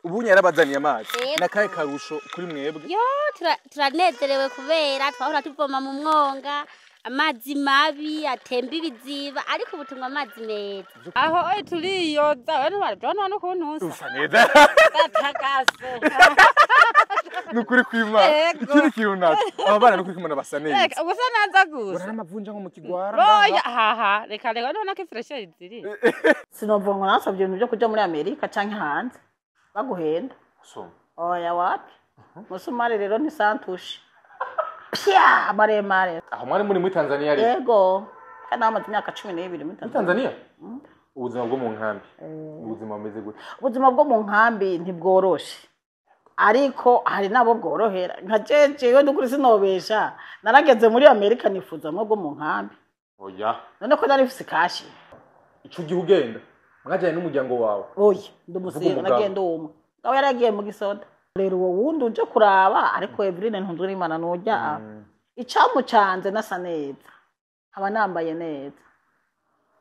Ubu yarabazaniye amazi. Yego. Nakahe karusho kuri mwebwe? Yo, turanezerewe kubera twahora tuvoma mu mwonga amazi mabi atemba ibiziba, ariko ubu tunywa amazi meza. Aho turiyoza abantu barajona no kuntusa. Usa neza. Batakase. Nukuri kwimana. Yego. Ikindi kintu naco, aba bana nukuri kwimana basa neza. Reka ubusa naza gusa. Urana amavunja nko mu kigwara. Oya haha, reka reka none ko fresher ziri. Sinovuga ngo nasabye ibintu byo kuja muri Amerika canke hanze baguhenda. Soma. Oya wapi, musumari rero ni santushe pya maremare. Aho mwari muri Tanzania rero? Yego, kandi namaze imyaka 12 muri Muri Tanzania. Tanzania? Ubuzima bwo mu nkambi, ubuzima bumeze gute? Ubuzima bwo mu nkambi ntibworoshe, ariko hari nabo bworohera. Nka jewe ndukuri sinobesha, narageze muri Amerika nifuza mwo bwo mu nkambi. Oya. None ko nari mfise kashi. Ico gihe ugenda mwajyanye n'umuryango wawe? Oya, ndumusiga. Uvuga umugabo. Nagenda umwe aho yaragiye mu gisoda. Rero uwo wundi uje kuraba, ariko Eveline ntunzwe n'Imana nujya icamucanze nasa neza, nkaba nambaye neza,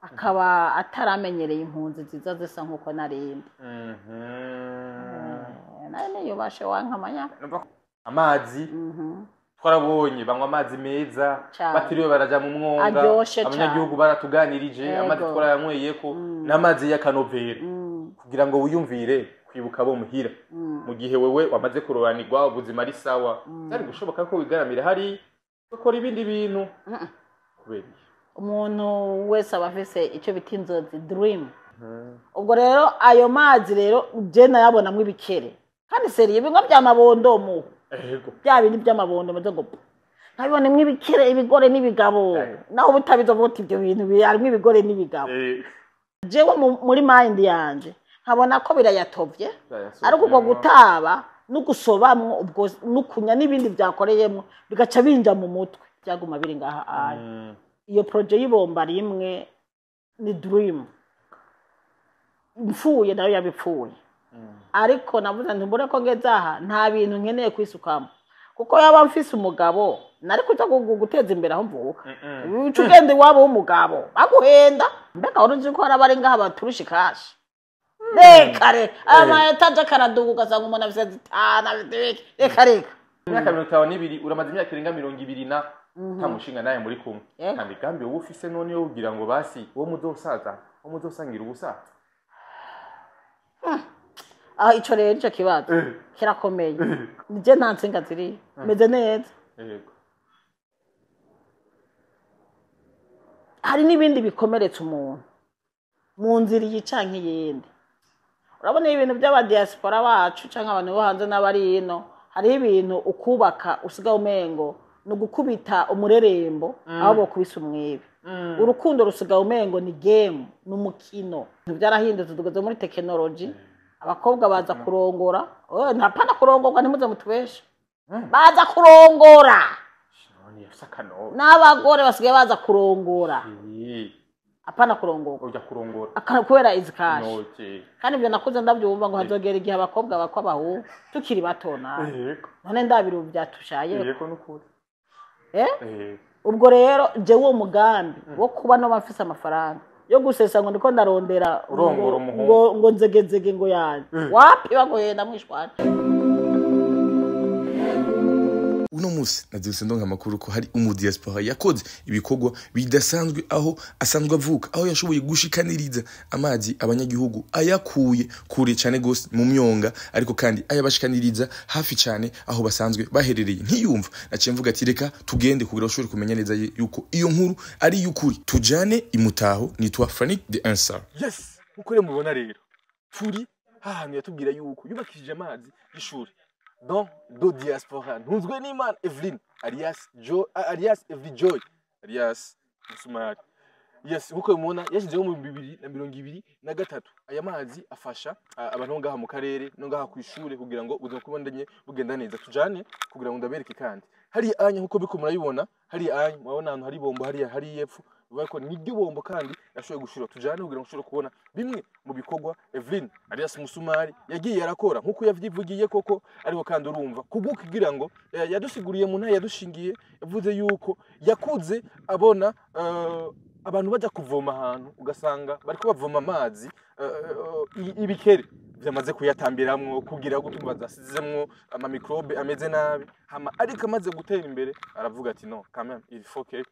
akaba ataramenyereye impunzi nziza zisa nkuko narindi. Nayo niyubashe wankamanya. Amazi twarabonye banywa amazi meza. Cane. Batiriwe baraja mu mwonga. Aryoshe cane. Abanyagihugu baratuganirije. Yego. Amazi twarayanyweyeko n'amazi y'akanovera. Kugira ngo wiyumvire kwibuka bo muhira mu gihe wewe wamaze kuroranirwa, ubuzima ari sawa, byari gushoboka ko wigaramira hari ugakora ibindi bintu kubera iki? Umuntu wese aba afise icyo bita inzozi, dream. Ubwo rero ayo mazi rero je nayabonamwo ibikere kandi sérieux, bimwe by'amabondo mu bya bindi by'amabondo maze ngo nkabibonamwo ibikere, ibigore n'ibigabo. Naho butabizo buti ibyo bintu harimwo ibigore n'ibigabo. Jewe muri mind yanje nkabona ko birayatovye, ariko ubwo gutaba no gusobamwo, ubwo n'ukunya n'ibindi byakoreyemwo bigaca binja mu mutwe, byaguma biri ngaha aya. Iyo projet y'ibomba rimwe ni dream, mfuye nayo yabipfuye. Ariko navuze nti mbure ko ngeze aha, nta bintu nkeneye kwisukamo, kuko yaba mfise umugabo nari kuja guteza imbere aho mvuka. Uca ugenda iwabo w'umugabo baguhenda. Mbega wari uzi ko hari abari ngaha baturusha ikashi? Reka reka, ama étages akaraduga, ugasanga umuntu afise zitanu, afise ibiki. Reka reka. Imyaka 52, uramaze imyaka irenga 20 na nta mushinga nawe muri kumwe. Yego. Nta migambi wowe ufise none yo kugira ngo basi uwo muzosaza, uwo muzosangira ubusaza? Aho ico rero, ico kibazo kirakomeye. Nije nta nsinga ziri, meze neza. Hari n'ibindi bikomeretsa umuntu mu nzira iyi canke iyindi. Urabona ibintu by'abadiaspora bacu canke abantu bo hanze n'abari ino, hariho ibintu ukubaka usigaye umengo ni ugukubita umurerembo aho bokubise umwibi. Urukundo rusigaye umengo ni game, ni umukino. Ibintu byarahindutse, tugeze muri tekinoloji. Abakobwa baza kurongora. Oh, ntapana kurongorwa, ntimuze mutubeshe, baza kurongora. None yafise akanoga. N'abagore basigaye baza kurongora, apana kurongorwa. Ujya kurongora. Kubera izi kashi. Noke. Kandi ibyo nakuze ndabyumva ngo hazogera igihe abakobwa bakwa abahungu tukiri bato nawe. None ndabira ubu byatushaye. Yego, nukuri. Eh? Eh. Ubwo rero jewe uwo mugambi wo kuba noba mfise amafaranga yo gusesa ngo ndiko ndarondera Urongora umuhungu. ngo nzegezege ngo yanje, wapi, bagohenda mwishwana. Uno munsi nazindutse ndonka amakuru ko hari umudiaspora yakoze ibikorwa bidasanzwe aho asanzwe avuka, aho yashoboye gushikaniriza amazi abanyagihugu ayakuye kure cyane gose mu myonga, ariko kandi ayabashikaniriza hafi cyane aho basanzwe baherereye. Nkiyumva naciye mvuga ati reka tugende kugira ushobore kumenya neza yuko iyo nkuru ari iy'ukuri. Tujane imutaho. Nitwa Frank the Answer. Yes, nkuko rero mubibona rero, turi hahantu yatubwira yuko yubakishije amazi y'ishuri don do diaspora Ntunzwe n'Imana Evelyn alias Jo, alias Evely Joy, alias Musumari. Yes, nkuko mubibona yashyizeho mu 2023. Aya mazi afasha abantu bo ngaha mu karere no ngaha ku ishure kugira ngo ubuzima kubandanye bugenda neza. Tujane kugira ngo ndabereke. Kandi hariya anya nkuko biko murabibona, hariya anya murabona ahantu hari bombo, hariya hari yepfo, bivuga ko niryo bombo kandi yashoboye gushira. Tujane kugira ngo ushobore kubona bimwe mu bikorwa Evelyn alias Musumari yagiye arakora nkuko yavyivugiye koko. Ariko kandi urumva kubwo kugira ngo yadusiguriye mu ntahe yadushingiye, yavuze yuko yakuze abona abantu bajya kuvoma ahantu ugasanga bariko bavoma amazi ibikere. Vyamaze kuyatambiramwo kugira ngo tumva zasizemwo ama microbe ameze nabi. Hama ariko amaze gutera imbere aravuga ati no, quand même il faut que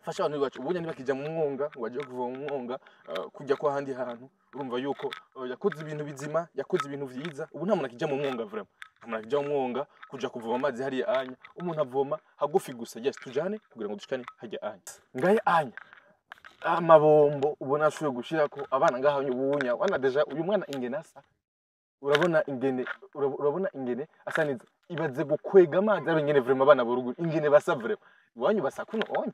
fasha abantu bacu ubunya ntibakija mu mwonga ngo baje kuva mu mwonga, kujya kwa handi hantu. Urumva yuko yakoze ibintu bizima, yakoze ibintu vyiza. Ubu nta muntu akija mu mwonga, vraiment nta muntu akija mu mwonga kuja kuvoma amazi hariya anya. Umuntu avoma hagufi gusa. Yes, tujane kugira ngo dushikane hajya anya ngaya anya amabombo ubona ashoboye gushirako abana ngaha ubunya wana. Déjà uyu mwana ingene asa, urabona ingene, urabona ingene asa neza. Ibaze gukwega amazi abe ingene vraiment abana boruguru ingene basa. Vraiment iwanyu basa kuno onye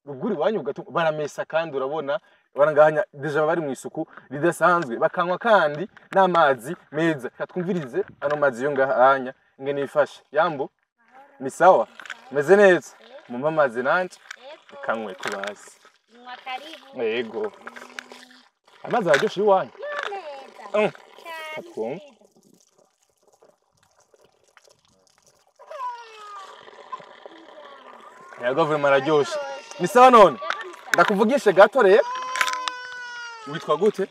ruguru iwanyu baramesa kandi urabona barangahanya déjà bari mu isuku ridasanzwe, bakanywa kandi n'amazi meza. Reka twumvirize ano mazi yo ngaha anya ingene yifashe. Yambo, ni sawa, meze neza, mumpe amazi nanje kanywe kubazi. Nywa, karibu. Yego, amazi araryoshe iwanyu. Neza. Cyane. Katwumve. Yego, vraiment araryoshe. Ni sawa none? Ndakuvugishe gato rero. Witwa gute?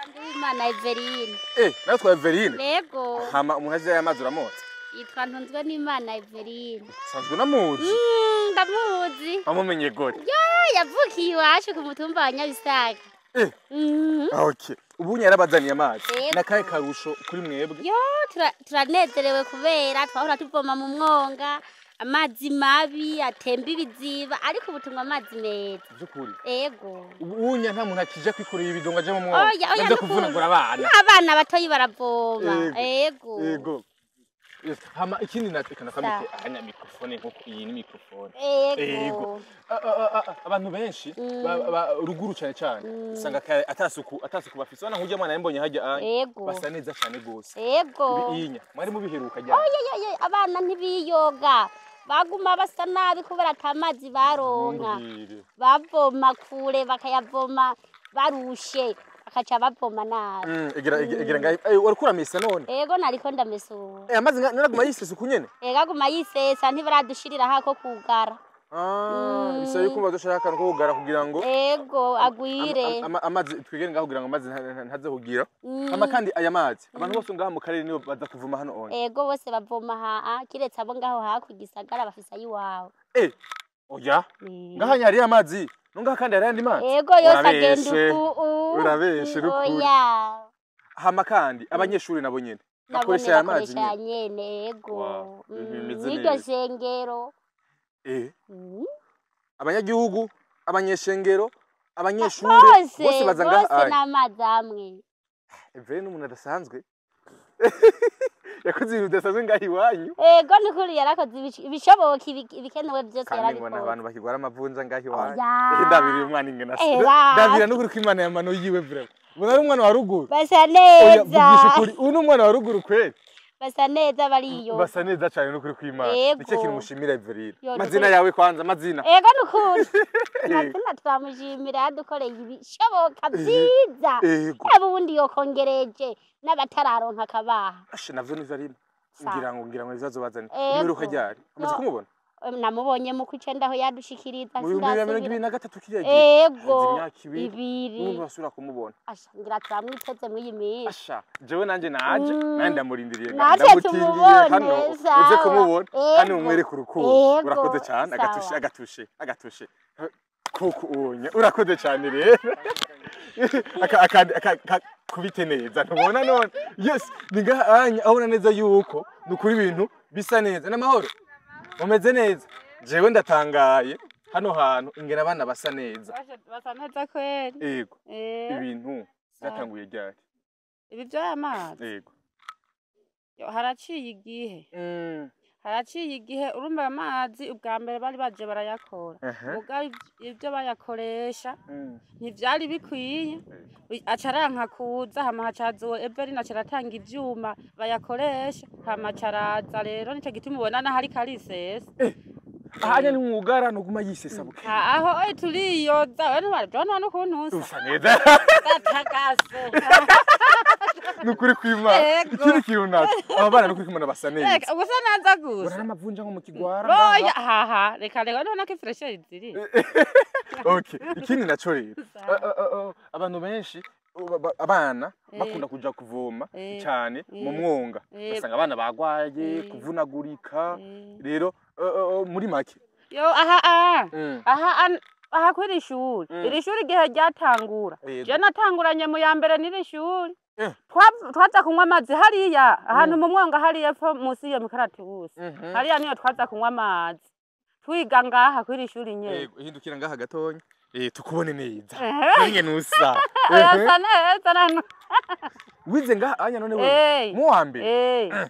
Nduwimana Everine. Eh, nawe twa Everine? Yego. Hama umuntu aje amazi uramotse? Yitwa Ntunzwe n'Imana Everine. Sanzwe namuzi. Ndamuzi. Wamumenye gute? Yavukiye iwacu ku mutumba wa Nyabisaga. Eh. Okay. Ubu yarabazaniye amazi. Yego. Nakahe karusho kuri mwebwe? Yo, turanezerewe kubera twahora tuvoma mu mwonga amazi mabi atemba ibiziba, ariko ubu tunywa amazi meza. Byukuri? Ego. Ubunya nta muntu akija kwikorera ibidongo aje mu mwonga? Oya, oya. Baje N'ukuri. kuvunagura abana. N'abana batoyi baravoma. Yego. Ego. Yego. Yes. Hama ikindi natwe kana kamike anya microphone, nkuko iyi ni microphone. Ego. Yego. Abantu benshi ruguru cyane cyane usanga atasuku bafise. Wana nk'urya mwana yambonye hajya anya. Ego. Basa neza cyane gose. Ego. Ibiyinya mwari mubiheruka ryari? Oya, oya, abana ntibiyoga, baguma basa nabi kubera ata mazi baronka. Ntumbwire. Bavoma kure, bakayavoma barushe, bakaca bavoma nabi. Egira ngaho. Eh, wariko uramesa none? Ego, nariko ndamesura. Eh, amazi naraguma yisesa uku nyene? Ego, aguma yisesa, ntibaradushirira hako kugara. Ah, bisaba yuko badushira akantu ko kugara kugira ngo Ego, agwire. Amazi twigere ngaho kugira ngo amazi ntaze kugira. Hama kandi aya mazi abantu bose ngaha mu karere nibo baza kuvoma hano onye? Ego, bose bavoma haa, kiretse abo ngaho hakurya gisagara bafise ayiwabo. Eh, oya. Ngaha hariyo amazi. No ngaha kandi hariyo andi mazi. Ego, yose agenda Urabeshe. uku. Urabeshe n'ukuri. Oya. Hama kandi abanyeshuri nabo nyene nabo bakoresha aya mazi bakoresha nyene? Nyene, ego. Wow, ibintu bimeze N'iryo neza. shengero. Eh, abanyagihugu, abanyeshengero, abanyeshuri bose bose baza ngaha bose aya. N'amazi amwe. Evere n'umuntu adasanzwe. Yakoze ibintu bidasanzwe ngaha iwanyu. Ego, nukuri yarakoze ibishoboka, ibikenewe byose Kandi ngo yarabikoze. abantu bakigwara amavunja ngaha iwanyu. Oya. Eh, ndabira uyu mwana ingene asa. Era. Ndabira n'ukuri ko Imana yamano yiwe vraiment. Ubona ari umwana wa ruguru. Basa Oya, neza. vugisha ukuri. Uyu ni umwana wa ruguru kweli. Basa neza, bariyo. Basa neza cyane n'ukuri kw'Imana. Yego. Nicyo kintu mushimira Everine. Yo, Mazina nukuri. yawe kwanza, mazina. Ego, nukuri mazina twamushimira, yadukoreye ibishoboka byiza. Ego. Yaba ubundi yokongereje n'abatararonka akabaha. Ashe, navyo nivyo arimo. Sawa. Ngira ngo ibibazo bazane. Ego. Imiheruka ryari? Amaze Yo. kumubona? Namubonye mu kw'icenda aho yadushikiriza. Mu 2023 kiriya gihe. Ego. Haze imyaka 2. 2. N'ubu basubira kumubona. Asha, ngira turamwiteze mw'iyi minsi. Asha, jewe nanje naje, nanje ndamurindiriye ngaha, Natwe ndamutindiye tumubone, hano, uze sawa. kumubona, hano Ego. umwereke urukundo. Ego, Urakoze cyane, sawa. agatushe, agatushe, agatushe. Kuko ubonye, urakoze cyane rero. Aka kubite neza, ntubona none. Yes, ni ngaha anya abona neza yuko nukuri ibintu bisa neza. N'amahoro. Mumeze neza. Jewe ndatangaye hano hantu ingene abana basa neza. Basa neza kweli. Yego. Eh, Ibintu byatanguye ryari? Ibi by'aya mazi? Yego. Yo, haraciye igihe. Haraciye igihe. Urumva amazi ubwa mbere bari baje barayakora. Mugabo ibyo bayakoresha ntivyari bikwiye. Aca aranka kuza, hama hacaza uwo Evelyn, aca aratanga ivyuma bayakoresha, hama aca araza. Rero nico gituma ubona naho ariko arisesa. Ahanya ni mwugara nuguma yisesa buke. Aho oye turiyoza, we ntibarabona n'ukuntu usa. Usa neza. Ndatakase. Nukuri kw'Imana. Ego. Ikindi kintu naco. Aba bana nukuri kw'Imana basa neza. Reka ubusa naza gusa. Urana amavunja nko mu kigwara. Oya, haha, reka reka, none ko ifresheri ziri. Okay. Ikindi naco rero. Sawa. Abantu benshi Abana bakunda kuja kuvoma cyane mu mwonga, basanga abana bagwaye kuvunagurika. Rero muri make Yo, aha aha aha kwiri shuri, iri shuri igihe ryatangura, je natanguranye mu ya mbere n'iri shuri. Twaza kunywa amazi hariya ahantu mu mwonga hariya epfo munsi y'iyo mikaratusi, hariya niyo twaza kunywa amazi twiga ngaha kwiri shuri nyene. Yego, hindukira ngaha gatonya tukubone neza ninge nusa. Urasa neza nano. Wize ngaha anya none wewe mu wa mbere?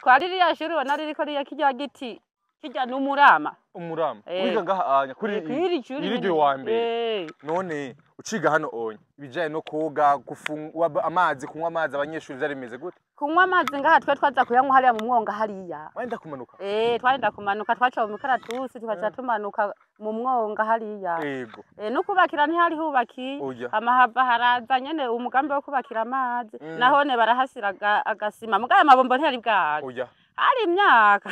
Kwari ririya shuri ubona ririko ririya kirya giti kirya n'umurama. Umurama wiga ngaha anya kuri iri shuri iri wa mbere. None uciga hano onye ibijanye no koga, gufungwa amazi, kunywa amazi, abanyeshuri vyari bimeze gute? Kunywa amazi ngaha twe twaza kuyanywa hariya mu mwonga hariya. Wenda kumanuka? Twagenda kumanuka, twaca mu mikaratusi tukaca tumanuka mu mwonga hariya. Yego. No kubakira ntihari hubakiye. Amahava haraza nyene umugambi wo kubakira amazi. Nahone barahasira agasima. Mugaya amabombo ntihari bwaje. Oya. Hari imyaka.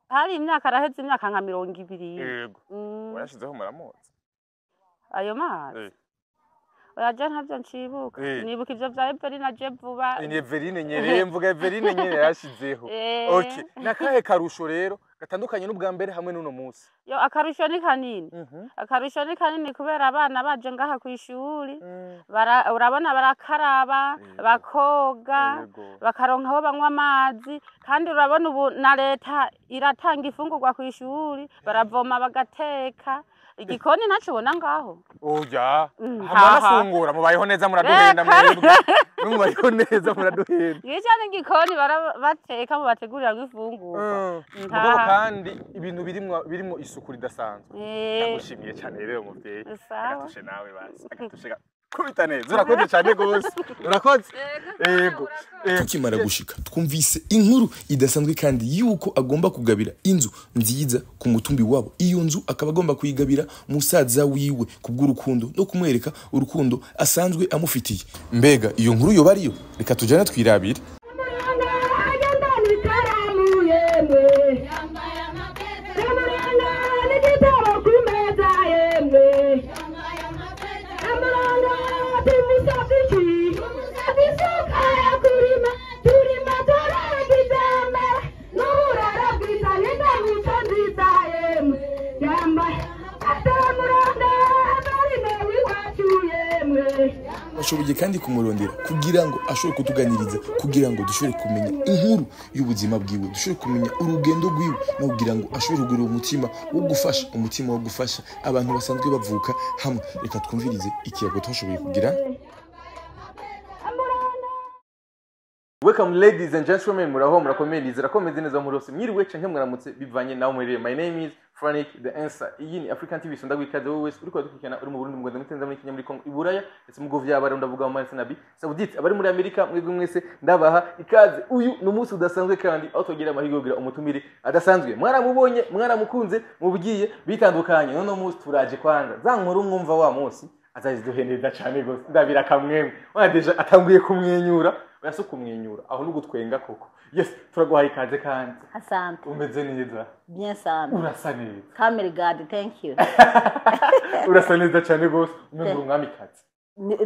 Hari imyaka araheze imyaka nka 20. Yego. Wayashizeho muramotse. Ayo mazi. Oya je ntavyo ncibuka. Nibuka ivyo vya Everine je vuba. Ni Everine nyere, mvuga Everine nyere yashizeho. Okay. Nakahe karusho rero gatandukanye n'ubwa mbere hamwe n'uno munsi? Yo, akarusho ni kanini. Akarusho ni kanini kubera abana baje ngaha kwishuri. Urabona barakaraba, bakoga, bakaronka aho banywa amazi, kandi urabona ubu na leta iratanga ifungurwa kwishuri, baravoma bagateka. Igikoni ntaco ubona ngaho. Oya, amarafungura mubayeho neza muraduhenda mwebwe. Mubayeho neza muraduhenda. Ngica n'igikoni bateka mubategurira ifungurwa. Mugabo kandi ibintu birimo isuku ridasanzwe. Ndagushimiye cyane rero muvyeyi. Agatushe nawe basi. Agatushe kubita neza. Urakoze cyane gose. Urakoze. Yego. Tukimara gushika twumvise inkuru idasanzwe kandi yuko agomba kugabira inzu nziza ku mutumbi wabo. Iyo nzu akaba agomba kuyigabira musaza wiwe kubw'urukundo no kumwereka urukundo asanzwe amufitiye. Mbega iyo nkuru yoba ariyo? Reka tujane twirabire. Bashoboye kandi kumurondera kugira ngo ashobore kutuganiriza, kugira ngo dushobore kumenya inkuru y'ubuzima bwiwe, dushobore kumenya urugendo rwiwe, no kugira ngo ashobore kugira umutima wo gufasha, umutima wo gufasha abantu basanzwe bavuka hamwe. Reka twumvirize ikiyago twashoboye kugira. Welcome ladies and gentlemen, muraho murakomeye, nizera ko meze neza muri hose, mwiriwe canke mwaramutse bivanye naho muherereye. My name is Frank the Answer. Iyi ni African TV sonda gwikaze wowe wese uriko dukurikirana uri mu Burundi, mu Rwanda, muri Tanzania, muri Kenya, muri Congo, i Buraya ndetse mu govya y'Abarundi, ndavuga mu Mali, Nabi Saudite, abari muri Amerika, mwebwe mwese ndabaha ikaze. Uyu ni umunsi udasanzwe kandi aho twagira amahirwe yo kugira umutumire adasanzwe. Mwaramubonye, mwaramukunze, mubwiye bitandukanye. None umunsi turaje kwanza za nkuru mwumva wa munsi azaziduheneza cyane gose. Ndabira kamwemwe wana deja atanguye kumwenyura. Oya kumwenyura aho nugutwenga koko. Yes, turaguhaye ikaze kandi. Asante. Umeze neza. Bien sana. Urasa neza. Kamere God, thank you. Urasa neza cyane gose. Umengo umwamikazi.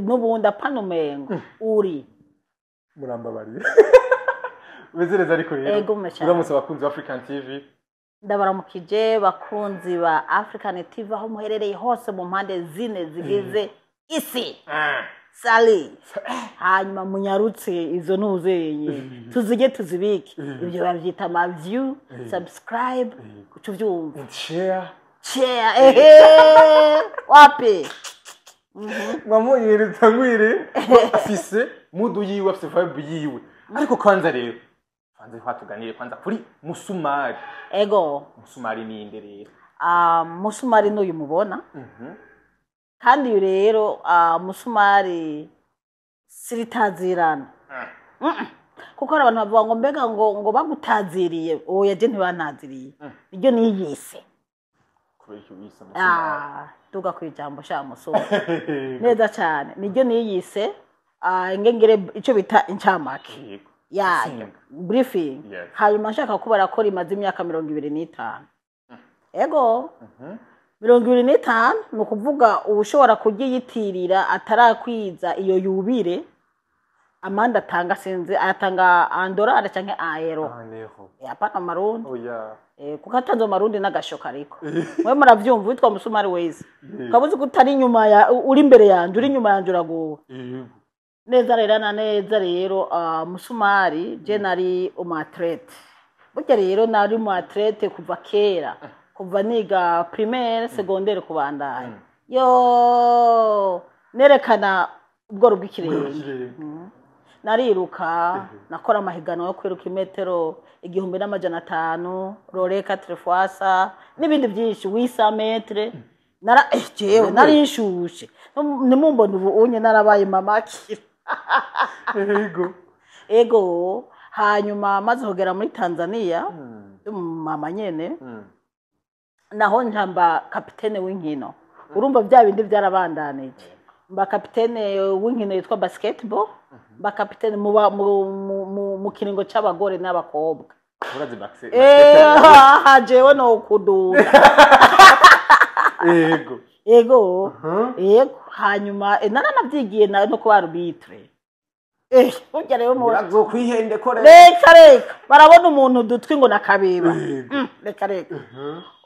Nubundi apana umengo uri. Murambabariye. Umeze neza ariko rero. Uramutse abakunzi ba African TV. Ndabaramukije bakunzi ba African TV aho muherereye hose mu mpande zine zigize isi. Sali. Hanyuma munyarutse izo nuzenye tuzige tuzibike ibyo bavyita ma view, subscribe, kutuvyumva, share, share. Wapi mwamonye ritangwire afise mudu yiwe, afise vibe yiwe. Ariko kwanza rero kwanza twatuganire kwanza kuri Musumari. Ego Musumari ni inde rero? Musumari n'uyu mubona. Kandi rero Musumari siritazirana. Kuko abantu bavuga ngo mbega ngo bagutaziriye, oya je ntibantaziriye. Iryo niyise. Tuga kwijambo sha Musumari. Neza cyane. Niryo niyise ingengere ico bita incamake. Ya briefing. Hanyuma nshaka kubara ko rimaze imyaka 25. Ego. 25 ni ukuvuga ushobora kuyiyitirira atarakwiza iyo yubire, amande atanga sinzi atanga andorare canke aero. Aneho. Hapana marundi. Oya. Kuko atanze marundi n'agashoka, ariko mwe muravyumva witwa Musumari wese ukabuze ko utari inyuma ya uri imbere yanje, uri inyuma yanje uragowe. Neza rero na neza rero, Musumari je nari umu athlète. Burya rero nari umu athlète kuva kera, kuva niga primaire, secondaire, kubandanya yo nerekana ubworo bw'ikirenge. Nariruka, nakora amahiganwa yo kwiruka imetero 1500, relais quatre fois cent n'ibindi byinshi, 800 mètres. Nara jewe nari nshushe, nimumbona ubu unye narabaye mamakira. Ego, hanyuma maze kugera muri Tanzania, mama nyene naho njamba kapitene w'inkino. Urumva bya bindi byarabandanije, mba kapitene w'inkino yitwa basketball, mba kapitene mu kiringo c'abagore n'abakobwa. Urazi bakse? Jewe no kudura. Ego. Ego, hanyuma naranavyigiye na no kuba arbitre. Burya rero mu Urazokwihende ko rero. Reka reka, barabona umuntu udutwi ngo nakabeba. Reka reka.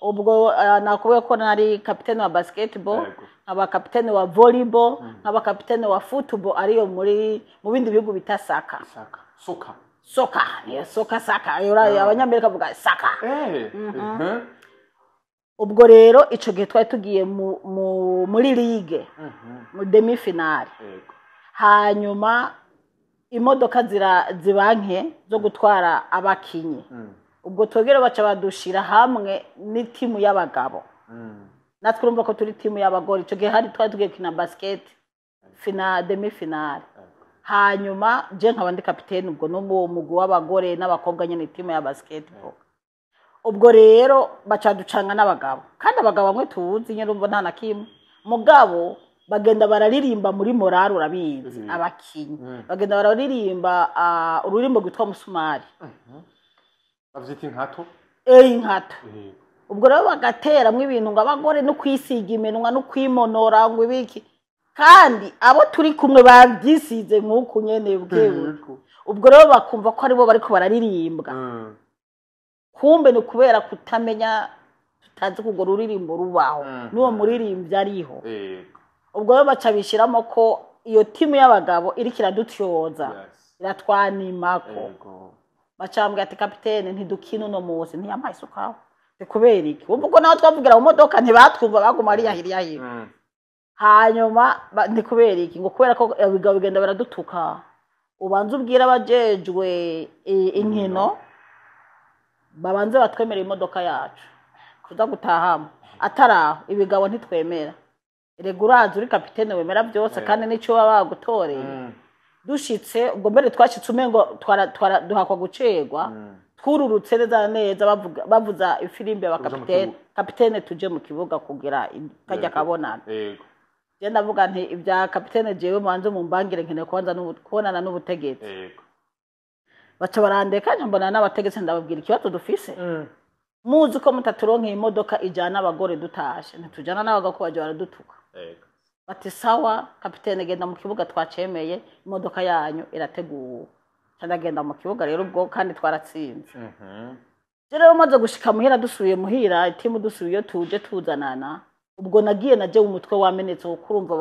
Ubwo nakubuye ko nari kapitene wa basketball, nkaba kapitene wa volleyball, nkaba kapitene wa football, ariyo muri mu bindi bihugu bita soccer. Saka. Soka. Soka niyo soka, soccer. Abanyamerika bavuga soccer. Ubwo rero ico gihe twari tugiye muri ligue mu demi finale. Hanyuma imodoka zira zibanke zo gutwara abakinyi. Ubwo twegere baca badushira hamwe n'itimu y'abagabo. Natwe urumva ko turi timu y'abagore. Ico gihe hari twari tugiye gukina basket demi finale. Hanyuma je nkaba ndi kapitene ubwo no mu mugwi w'abagore n'abakobwa nyene, timu ya basketball. Ubwo rero baca ducanga n'abagabo, kandi abagabo bamwe tuzi nyene, urumva nta na kimwe. Mugabo bagenda bararirimba muri morale, urabizi. Abakinyi bagenda bararirimba ururimbo rwitwa Musumari. Bavyita inkato. Inkato. Ubwo rero bagateramwo ibintu ngo abagore no kwisiga iminwa no kwimonora ngo ibiki, kandi abo turi kumwe babyisize nk'uku nyene bwewe. Ubwo rero bakumva ko aribo bariko bararirimbwa. Kumbe ni ukubera kutamenya, tutazi ko urwo ruririmbo rubaho n'uwo muririmbyi ariho. Ubwo rero baca bishyiramo ko iyo timu y'abagabo iriko iradutyoza, iratwanimako. Baca bambwira ati: "Kapitene, ntidukina uno munsi." Ntiyampaye isukaho. Ni kubera iki? Wumva uko naho twavugira mu modoka ntibatwumva, baguma ari yahiri yahiri. Hanyuma ni kubera iki? Ngo kubera ko abagabo bigenda baradutuka, ubanza ubwire abajejwe inkino babanze batwemerera imodoka yacu kuza gutahamo, atari aho ibigabo ntitwemera. Erega urazi uri kapitene wemera byose, kandi n'icyo baba bagutoreye. Dushitse ubwo mbere twashitse umengo twara duhakwa gucerwa. Twururutse neza neza, bavuga bavuza ifirimbi, abakapitene: "Kapitene, tuje mu kibuga kugira kajya kabonana." Je ndavuga nti: "Ibya kapitene jewe mubanze mumbangire, nkeneye kubanza kubonana n'ubutegetsi." Baca barandeka, nca mbonana n'abategetsi, ndababwira ikibazo dufise. Muzi ko mutaturonkeye imodoka ijana abagore dutashe, ntitujana n'abagabo ko baje baradutuka. Bati: "Sawa kapitene, genda mu kibuga, twacemeye, imodoka yanyu irateguwe." Nca ndagenda mu kibuga rero ubwo, kandi twaratsinze. Je rero maze gushika muhira, dusubiye muhira, itimu dusubiye tuje tuzanana, ubwo nagiye naje umutwe wamenetse, kuko urumva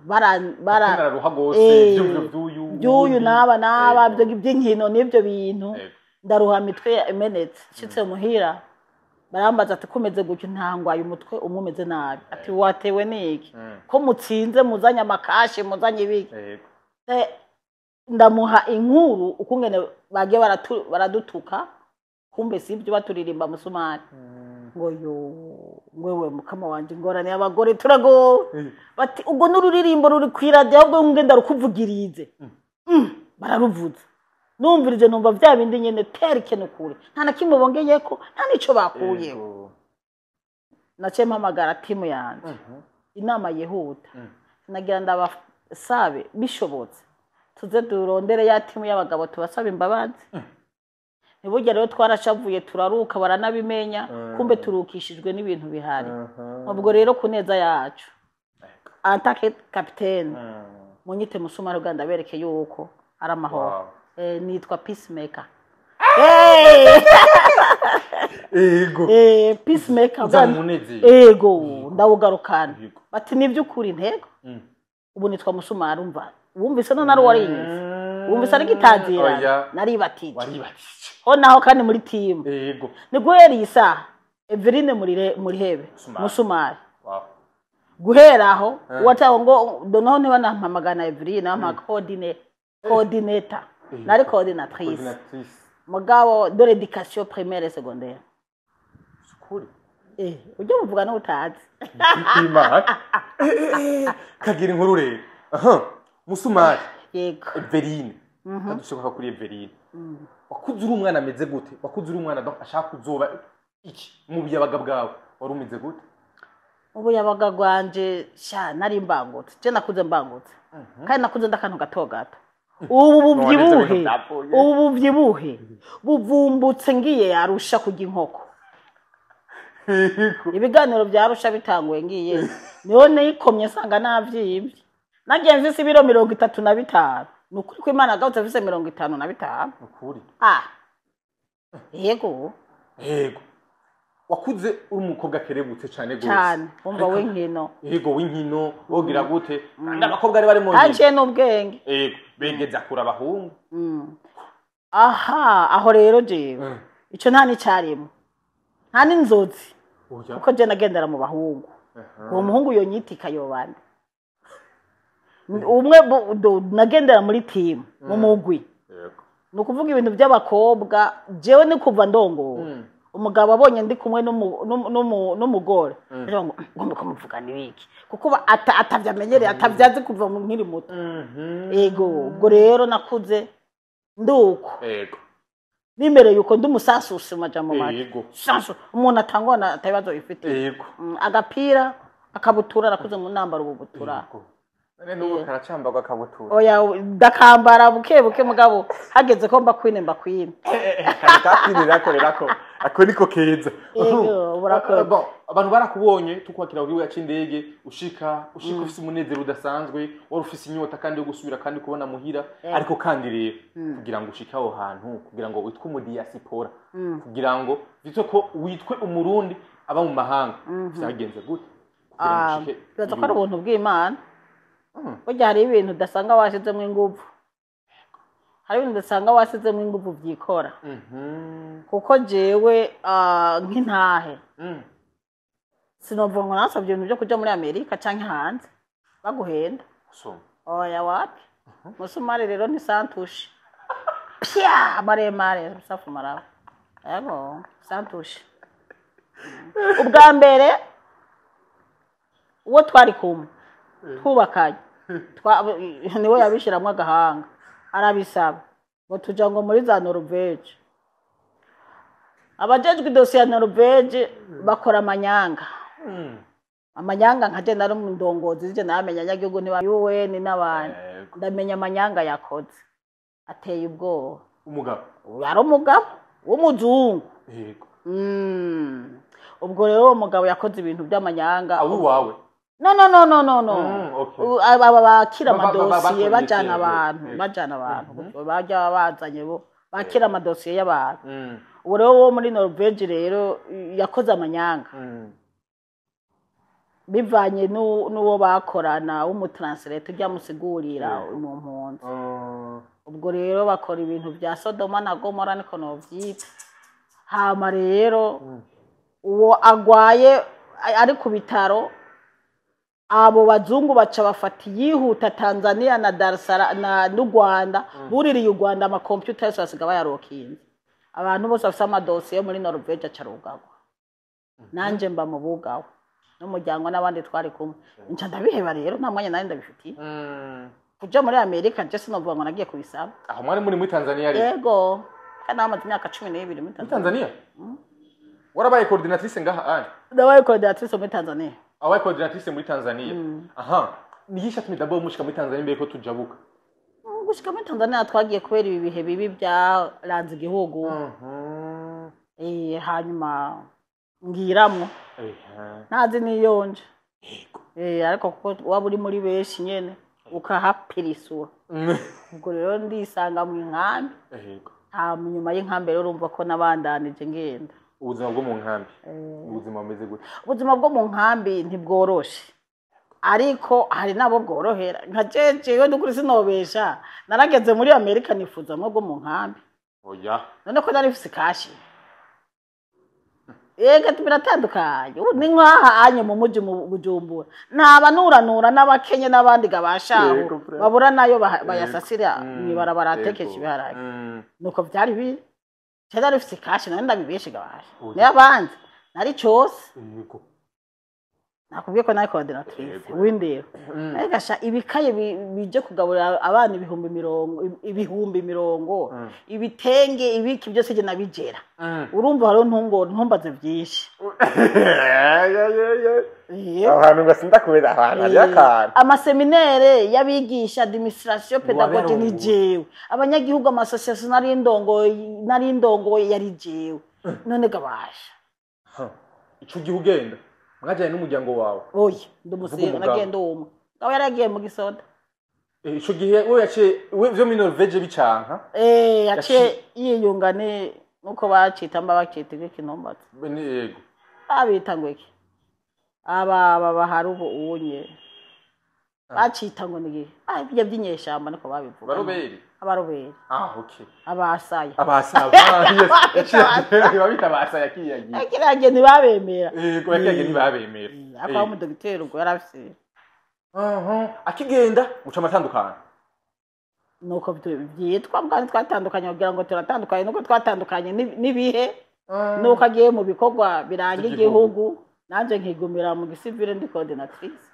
bara Nararuha gose. Ivyumviro vy'uyu by'uyu wundi. n'aba n'aba by'inkino n'ibyo bintu. Ndaruha, mitwe imenetse. Nshitse muhira barambaza ati: "Kumeze gutyo?" "Ntangwaye umutwe umwe umeze nabi." Ati: "Watewe n'iki ko mutsinze, muzanye amakashi, muzanye ibiki?" Ndamuha inkuru ukungene bagiye baradutuka, kumbe sibyo, baturirimba Musumari. Ngo yo wewe mukama wanje, ingorane y'abagore turagowe. Bati: "Ubwo n'ururirimbo ruri kw'iradiyo, ahubwo ngenda rukuvugirize." Bararuvuza, numvirije numva vya bindi nyene terike nukuri, nta na kimwe bongeyeko, nta n'ico bakuyeho. Naciye mpamagara timu yanje, inama yihuta. Nagira ndabasabe, bishobotse tuze durondere ya timu y'abagabo, tubasaba imbabazi. Ntibujya rero twarashavuye turaruka baranabimenya, kumbe turukishijwe n'ibintu bihari. Ubwo rero ku neza yacu antake capitaine munyite Musumari Uganda bereke yuko ari amahoro. Nitwa peacemaker. Ego. Peacemaker. Uzamunezero. Ego, ndawugarukana. Bati nivy'ukuri ntego. Ubu nitwa Musumari umva. Wumvise none ari warinze. Wumvise ari gitazira. Naribatije. Waribatije. Ho naho kandi muri team. Ego. Ni guhera iyi saha Everine muri hebe. Musumari. Wow. Guhera aho wataho ngo donaho niba nampamagana Everine ampa coordinator. Nari coordinatrice. Mugabo de l'éducation primaire et secondaire. Sukuri. Ujye muvuga no utazi. Imana. Kagira inkuru rero. Aha. Musumari. Yego. Everine. Adushaka kuri Everine. Wakuze uri umwana ameze gute? Wakuze uri umwana donc ashaka kuzoba iki mu buyabaga bwawe? Wari umeze gute? Ubuyabaga bwanje sha nari mbangutse. Je nakuze mbangutse. Kandi nakuze ndakantu gato gato. Ubu bubyibuhe buvumbutse ngiye Arusha kujya inkoko. Ibiganiro bya Arusha bitanguye ngiye niho nikomye nsanga navyibye. Nagiye mfise ibiro 35. Nukuri ko Imana gahutse mfise 55. Nukuri. Yego. Yego. Wakuze uri umukobwa kerebutse cyane gose. Cyane, umva w'inkino. Yego w'inkino, wogira gute? Kandi abakobwa ari bari mu nkino. Aje n'ubwenge. Yego, begeza kura abahungu. Aha, aho rero jewe. Ico nta nicarimo. Nta n'inzozi. Kuko je nagendera mu bahungu. Uwo muhungu yonyitika yobande. Umwe nagendera muri team, mu mugwi. Yego. Nukuvuga ibintu by'abakobwa, jewe ni kuva ndongo. Umugabo abonye ndi kumwe n'umugore ngo ngomba kumuvugana ibiki kuko atavyamenyereye atavyazi kuva mu nkiri muto. Yego, ubwo rero nakuze nduko. Yego. Nimereye uko ndi umusasusi mu majambo make. Yego. Sasu umuntu atangwa atabibazo bifite. Yego. Agapira akabutura nakuze mu nambaro ububutura. None nubu karacambagwa akabutura. Oya ndakambara buke buke mugabo hageze ko mba kwine mba kwine. Kakwinira korerako. Ako niko keza. Yego, burakoze. Bon, abantu barakubonye tukwakira kuri yacu indege ushika ufise umunezero udasanzwe, wari ufise inyota kandi yo gusubira kandi kubona muhira, ariko kandi rero kugira ngo ushike aho hantu, kugira ngo witwe umudiaspora, kugira ngo bitwe ko witwe umurundi aba mu mahanga. Vyagenze gute? Kugira ngo ushike. Bibaza ko ari ubuntu bw'Imana. Burya hari ibintu udasanga washizemo inguvu. Hari ibintu udasanga wasizemo inguvu byikora. Kuko jewe nk'intahe. Sinovuga ngo nasabye ibintu byo kuja muri Amerika canke hanze. Baguhenda. Oya wapi? Musumari rero ni santushe. Pya maremare safu maraba. Yego, santushe. Ubwa mbere uwo twari kumwe twubakanye niwe yabishiramwe agahanga arabisaba ngo tuja ngo muri za Norvege. Abajejwe idosiye ya Norvege bakora amanyanga. Amanyanga nkaje nari mu ndongozi je namenya nyagihugu ni UN n'abandi. Ndamenya amanyanga yakoze. Ateye ubwoba. Umugabo. Yari umugabo w'umuzungu. Yego. Ubwo rero uwo mugabo yakoze ibintu by'amanyanga. Abo wawe. No. Okay. Aba bakira amadosiye bajana abantu, bajya bazanye bo bakira amadosiye y'abantu. Uwo rero wo muri Norvege rero yakoze amanyanga. Bivanye n'uwo bakorana w'umutranslator ujya musigurira mu mpunzi. Ubwo rero bakora ibintu bya Sodoma na Gomora niko novyita. Hama rero uwo agwaye ari ku bitaro, abo bazungu baca bafata yihuta Tanzania na Dar es Salaam na n'u Rwanda, buririye u Rwanda ama computer yose basiga bayarokinze. Abantu bose bafite amadosiye muri Norvege acarugagwa. Nanje mba mu bugawe n'umuryango n'abandi twari kumwe. Nca ndabiheba rero nta mwanya nari ndabifitiye. Kuja muri Amerika je sinovuga ngo nagiye kubisaba. Aho mwari muri Tanzania rero? Yego. Kandi namaze imyaka 12 muri Tanzania. Warabaye coordinatrice ngaha ari? Ndabaye coordinatrice muri Tanzania. Abaye coordinatrice muri Tanzania. Aha. Nigisha tumi d'abord mushika muri Tanzania mbere ko tujabuka. Gushika muri Tanzania twagiye kubera ibi bihe bibi byaranze igihugu. Hanyuma ngiramwo ntazi niyonje, ariko kuko waba uri muri benshi nyene ukahapirisura, ubwo rero ndisanga mu nkambi. Nyuma y'inkambi rero urumva ko nabandanije ngenda. Ubuzima bwo mu nkambi, ubuzima bumeze gute? Ubuzima bwo mu nkambi ntibworoshe, ariko hari nabo bworohera. Nka jewe n'ukuri sinobesha, narageze muri Amerika nifuza mwo bwo mu nkambi. Oya. None ko nari mfise kashi. Ega biratandukanye. Ubu ni nkaha anye mu muji mu Bujumbura, ntaba nuranura n'abakenye n'abandi gabashaho babura nayo bayasasira mw'ibarabara atekesha ibiharage. Nuko vyari biri. Je nari mfise kashi, none ndabibeshe gabasha. Niyo abandi nari cose. Nakubwiye ko nari coordinatrice w'indero. Ariko ibikaye bije kugaburira abana 20,000, ibitenge, ibiki byose je nabigera. Urumva hariho ntumbaze byinshi. Abantu ngo sindakubera ahantu hari akantu. Amaseminere y'abigisha administration pedagogy ni jewe. Abanyagihugu amasosiyasiyo nari ndongoye yari jewe. None gabasha. Ico gihe ugenda mwajyanye n'umuryango wawe? Oya, ndumusiga nagenda umwe. Ngawe yaragiye mu gisoda. Ico gihe we yaciye we vyo muri Norvege bicanka? Yaciye yiyunga ne nuko bacita mba bacita ikintumbatse. Yego. Abita ngo iki? Aba bahari ubu unye. Bacita ngo ni iki? Ibyo by'inyeshamba niko babivuga. Baroberi. Abaroberi. Okay. Abasaya. Abasaya. Babita abasaya kiyagiye. Kiriya ntibabemera. Yego, yakiyagiye ntibabemera. Akaba mu dogiteri ubwo yarafise. Akigenda muca amatandukana. Nuko byitwa mbwa twatandukanye kugira ngo turatandukanye, nuko twatandukanye n'ibihe. Nuko agiye mu bikorwa biranga igihugu, nanje nkigumira mu gisivile ndi coordinatrice.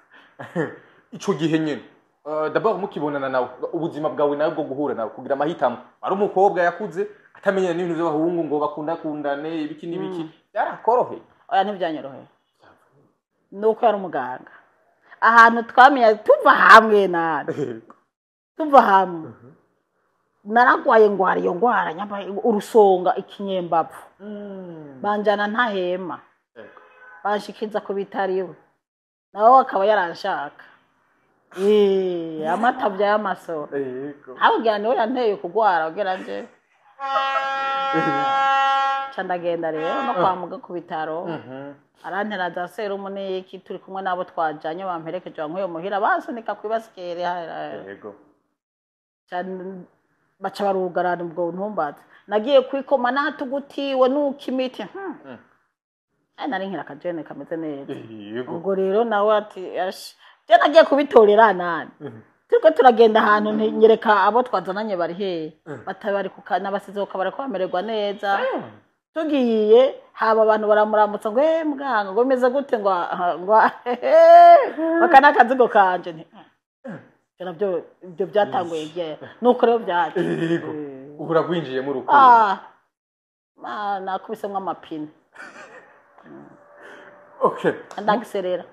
Ico gihe nyene d'abord mukibonana nawe, ubuzima bwawe nawe bwo guhura nawe kugira amahitamo, ari umukobwa yakuze atamenyana n'ibintu by'abahungu ngo bakundakundane ibiki n'ibiki, byarakoroheye? Oya, ntibyanyoroheye. Nuko yari umuganga. Ahantu twamenye tuva hamwe nani. Tuva hamwe. Naragwaye ngwara iyo ngwara nyambaye urusonga ikinyembapfu. Banjana ntahema. Banshikiza ku bitariwe. Nawe akaba yaranshaka. Amatabya y'amasoro. Aho niwe yanteye kugwara kugira nje. Ca ndagenda rero no kwa muga ku bitaro. Arantera za serumu n'iki, turi kumwe nabo twajanye bamperekeje bankuye muhira basunika kwibasikere. Yego. Baca barugarana ubwo ntumbaze. Nagiye kwikoma natugutiwe nuko imiti. Nari nkira akajene kameze neza. Ubwo rero nawe ati je nagiye kubitorera nani. Turiko turagenda ahantu nyereka abo twazananye bari hehe. Batabari kukana basize ukabara ko bamererwa neza. Tugiye haba abantu baramuramutsa ngo muganga ngo bimeze gute ngo bakana akazigo kanje nti. Nabyo ibyo byatanguye igihe nuko rero byaje. Yego. Uhura gwinjiye mu rukundo. Nakubisemwo amapine. Okay. Ndagiserera.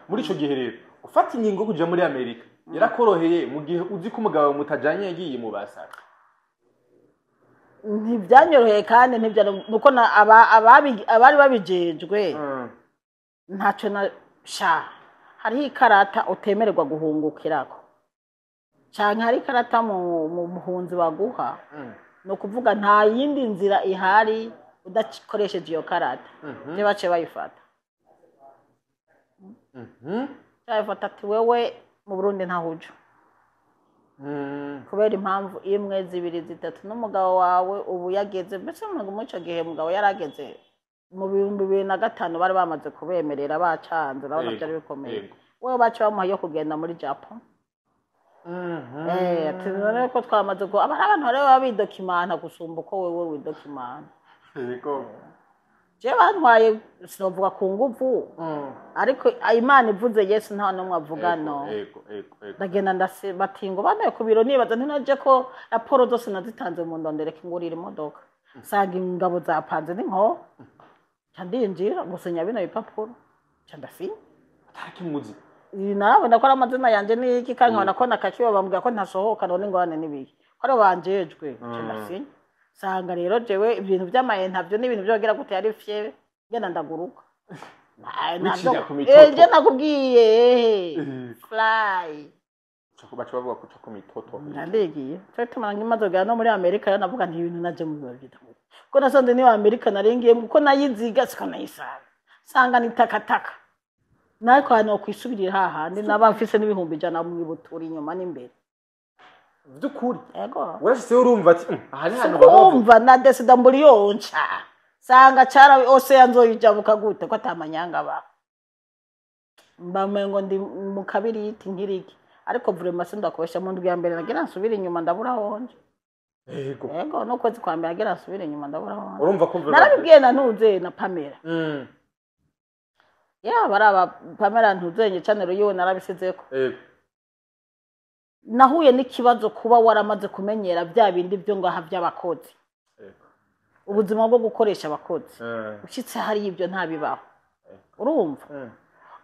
Muri ico gihe rero ufata ingingo kuja muri Amerika yarakoroheye mu gihe uzi ko umugabo mutajanye yagiye mu basaka? Ntibyanyoroheye kandi nuko abari babijejwe ntaco na sha. Hariho ikarata utemererwa guhungukirako. Canke hari ikarata mu muhunzi baguha. No kuvuga nta yindi nzira ihari udakoresheje iyo karata. Ne bace bayifata. Bayifata ati wewe mu Burundi ntahujo. Kubera impamvu imwe, zibiri, zitatu n'umugabo wawe ubu yageze mbese mu ico gihe mugabo yarageze mu 2005 bari bamaze kubemerera bacanze, urabona byari bikomeye. Wewe bace bamuha yo kugenda muri Japan. Ati none ko twamaze ko abantu rero babidokimana gusumba uko wewe widokimana. Yego. Je bantwaye sinovuga ku nguvu. Ariko Imana ivuze Yesu nta numwe avuga no. Yego. Ndagenda batingo banaye ku biro nibaza ntinaje ko raporo zose nazitanze mu ndondereka ingurira imodoka. Sanga ingabo zapanze n'inko. Ndinjira gusinya bino bipapuro. Ndasinya. Atarakimuzi. Narabona ko ari amazina yanje n'iki, kandi nkabona ko nakakiwe, bambwira ko ntasohoka, none ingorane n'ibiki ko ari banjejwe, nca ndasinya. Sanga rero jewe ibintu vy'ama interview n'ibintu vyo gute yari fye, ngenda ndaguruka. Wicira ku mitoto. Je nakubwiye fly. Baca bavuga ko uca ku mitoto. Ndandigiye cyo gituma nkimaze kugera no muri Amerika rero, navuga nti ibintu naje mu biba byita kuko nasanze niyo Amerika narengeyemo, kuko nayiziga siko nayisanga, sanga ni takataka, nariko ahantu ho kwisubirira hahandi naba mfise n'100,000 mu ibutura inyuma n'imbere. By'ukuri? Yego. Urashitseyo urumva ati: Aha ni hantu babaho." Kumva na desida mburi yonca, sanga cara ose nzoyijabuka gute ko atamanyanga ba mbamengo ndi mu kabiriti nkiriki. Ariko vraiment sindakubesha, mu ndwi ya mbere nagira nsubire inyuma ndabura honje. Yego, n'ukwezi kwa mbere nagira nsubire inyuma ndabura honje. Urumva ko Narabibwiye na ntuze na Pamela, yaba ari aba Pamela ntuzenye channel yiwe narabisizeko. Nahuye n'ikibazo kuba waramaze kumenyera bya bindi byo ngaha by'abakozi, ubuzima bwo gukoresha abakozi. Ushyitse hariya ibyo ntabibaho, urumva?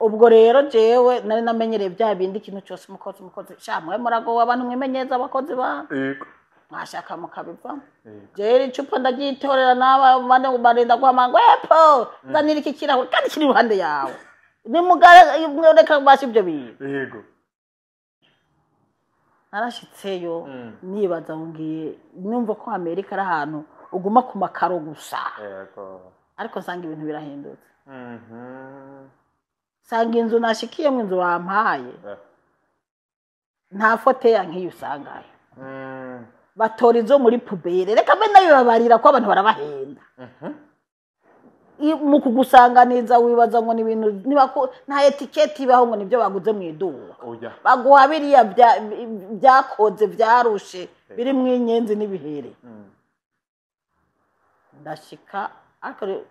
Ubwo rero jewe nari namenyereye bya bindi, ikintu cyose umukozi, umukozi. Sha mwe muragowe abantu mwimenyereza abakozi ba mwashaka mukabivamo. Jewe icupa ndagyitorera, n'aba bane barinda guhamagara ngo epo zanira iki kirahure kandi kiri iruhande yawe, nimugare reka basha ibyo bintu. Narashitseyo, nibaza ngo ngiye numva ko Amerika ari ahantu uguma ku makaro gusa, ariko nsanga ibintu birahindutse. Nsanga inzu nashikiyemo, inzu bampaye, nta fauteuil nk'iyo usangayo. Batora izo muri poubelle. Reka mbe nabibabarira ko abantu barabahenda. Mu kugusanganiza wibaza ngo ni ibintu nta étiquette ibaho ngo nibyo baguze mu iduka. Oya. Baguha biriya byakoze byarushe birimo inyenzi n'ibihere. Ndashika, ariko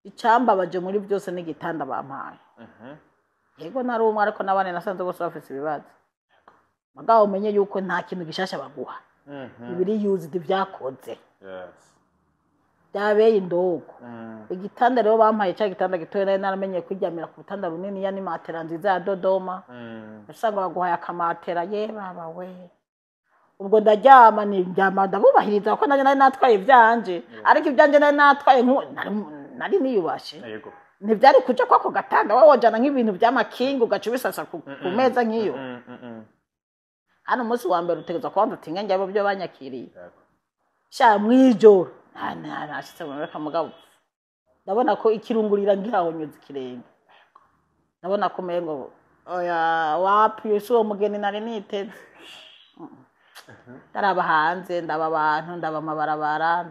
icyambabaje muri byose n'igitanda bampaye. Yego nari umwe, ariko n'abandi nasanze bose bafite ibibazo. Mugabo umenye yuko nta kintu gishasha baguha, ibiri used byakoze, byabeye indogo. Igitanda rero bampaye cya gitanda gitoya, nari naramenyeye kwiryamira ku butanda bunini, ya ni matera nziza ya Dodoma. Usanga baguhaye akamatera, ye baba we! Ubwo ndaryama, ni ndyama ndabubahiriza kuko nanjye nari natwaye ibyanje, ariko ibyanjye nari natwaye nari niyubashe. Ntibyari kuja kwako gatanda. Wowe wojana nk'ibintu by'amakingi ugaca ubisasa ku meza nk'iyo. Hano umunsi wa mbere utegerezwa kubanza uti nge njyabo byo banyakiriye. Sha mwijoro nashitse mu reka, mugabo ndabona ko ikirungurira ngihahonyuza ikirenge, ndabona ko umengo oya wapi, si uwo mugeni nari niteze. Ndaraba hanze, ndaba abantu, ndaba amabarabara,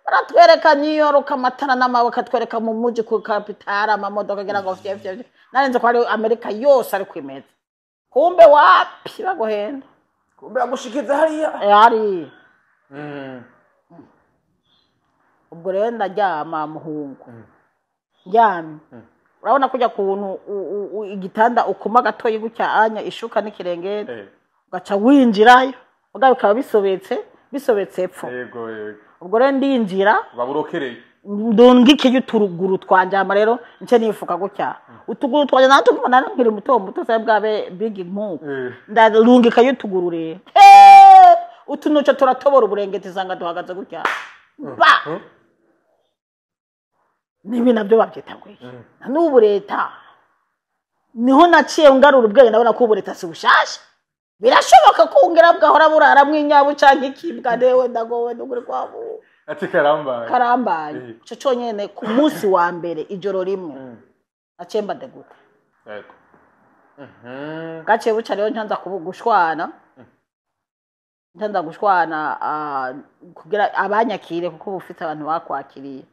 baratwereka New York, amatara n'amabuye, bakatwereka mu muji ku kapitale, amamodoka agira ngo fye fye fye. Narinze ko ari Amerika yose ariko imeze, kumbe wapi, baguhenda. Kumbe bagushikiza hariya. Hari ubwo rero ndaryama, muhungu, ndyamye, urabona kujya kuntu igitanda ukuma gatoyi gutya anya ishuka n'ikirengeti, ugaca winjirayo, mugabo bikaba bisobetse, bisobetse epfo. Yego yego. Ubwo rero ndinjira, Baburokereye. Ndungikeyo uturuguru twanjye, rero nce nifuka gutya utuguru twanje, natwe tubona nkiri muto muto, se bwabe big nkuko. Ndarungikayo utuguru rero, utunuco turatobora uburengeti, usanga duhagaze gutya ba. Nibi nabyo babyita ngo iki? Na n'ubu leta niho naciye ngarura ubwenge, ndabona ko ubu leta si bushasha, birashoboka ko ngera bwahora buraramwo inyabu canke ikibwa. Newe ndagowe n'ukuri kwabu. Ati karambaye. Karambaye. Ico conyene ku munsi wa mbere, ijoro rimwe, naciye mba dégoûté. Yego. Gaciye buca rero ncanza gushwana, kugira abanyakire, kuko uba ufite abantu bakwakiriye.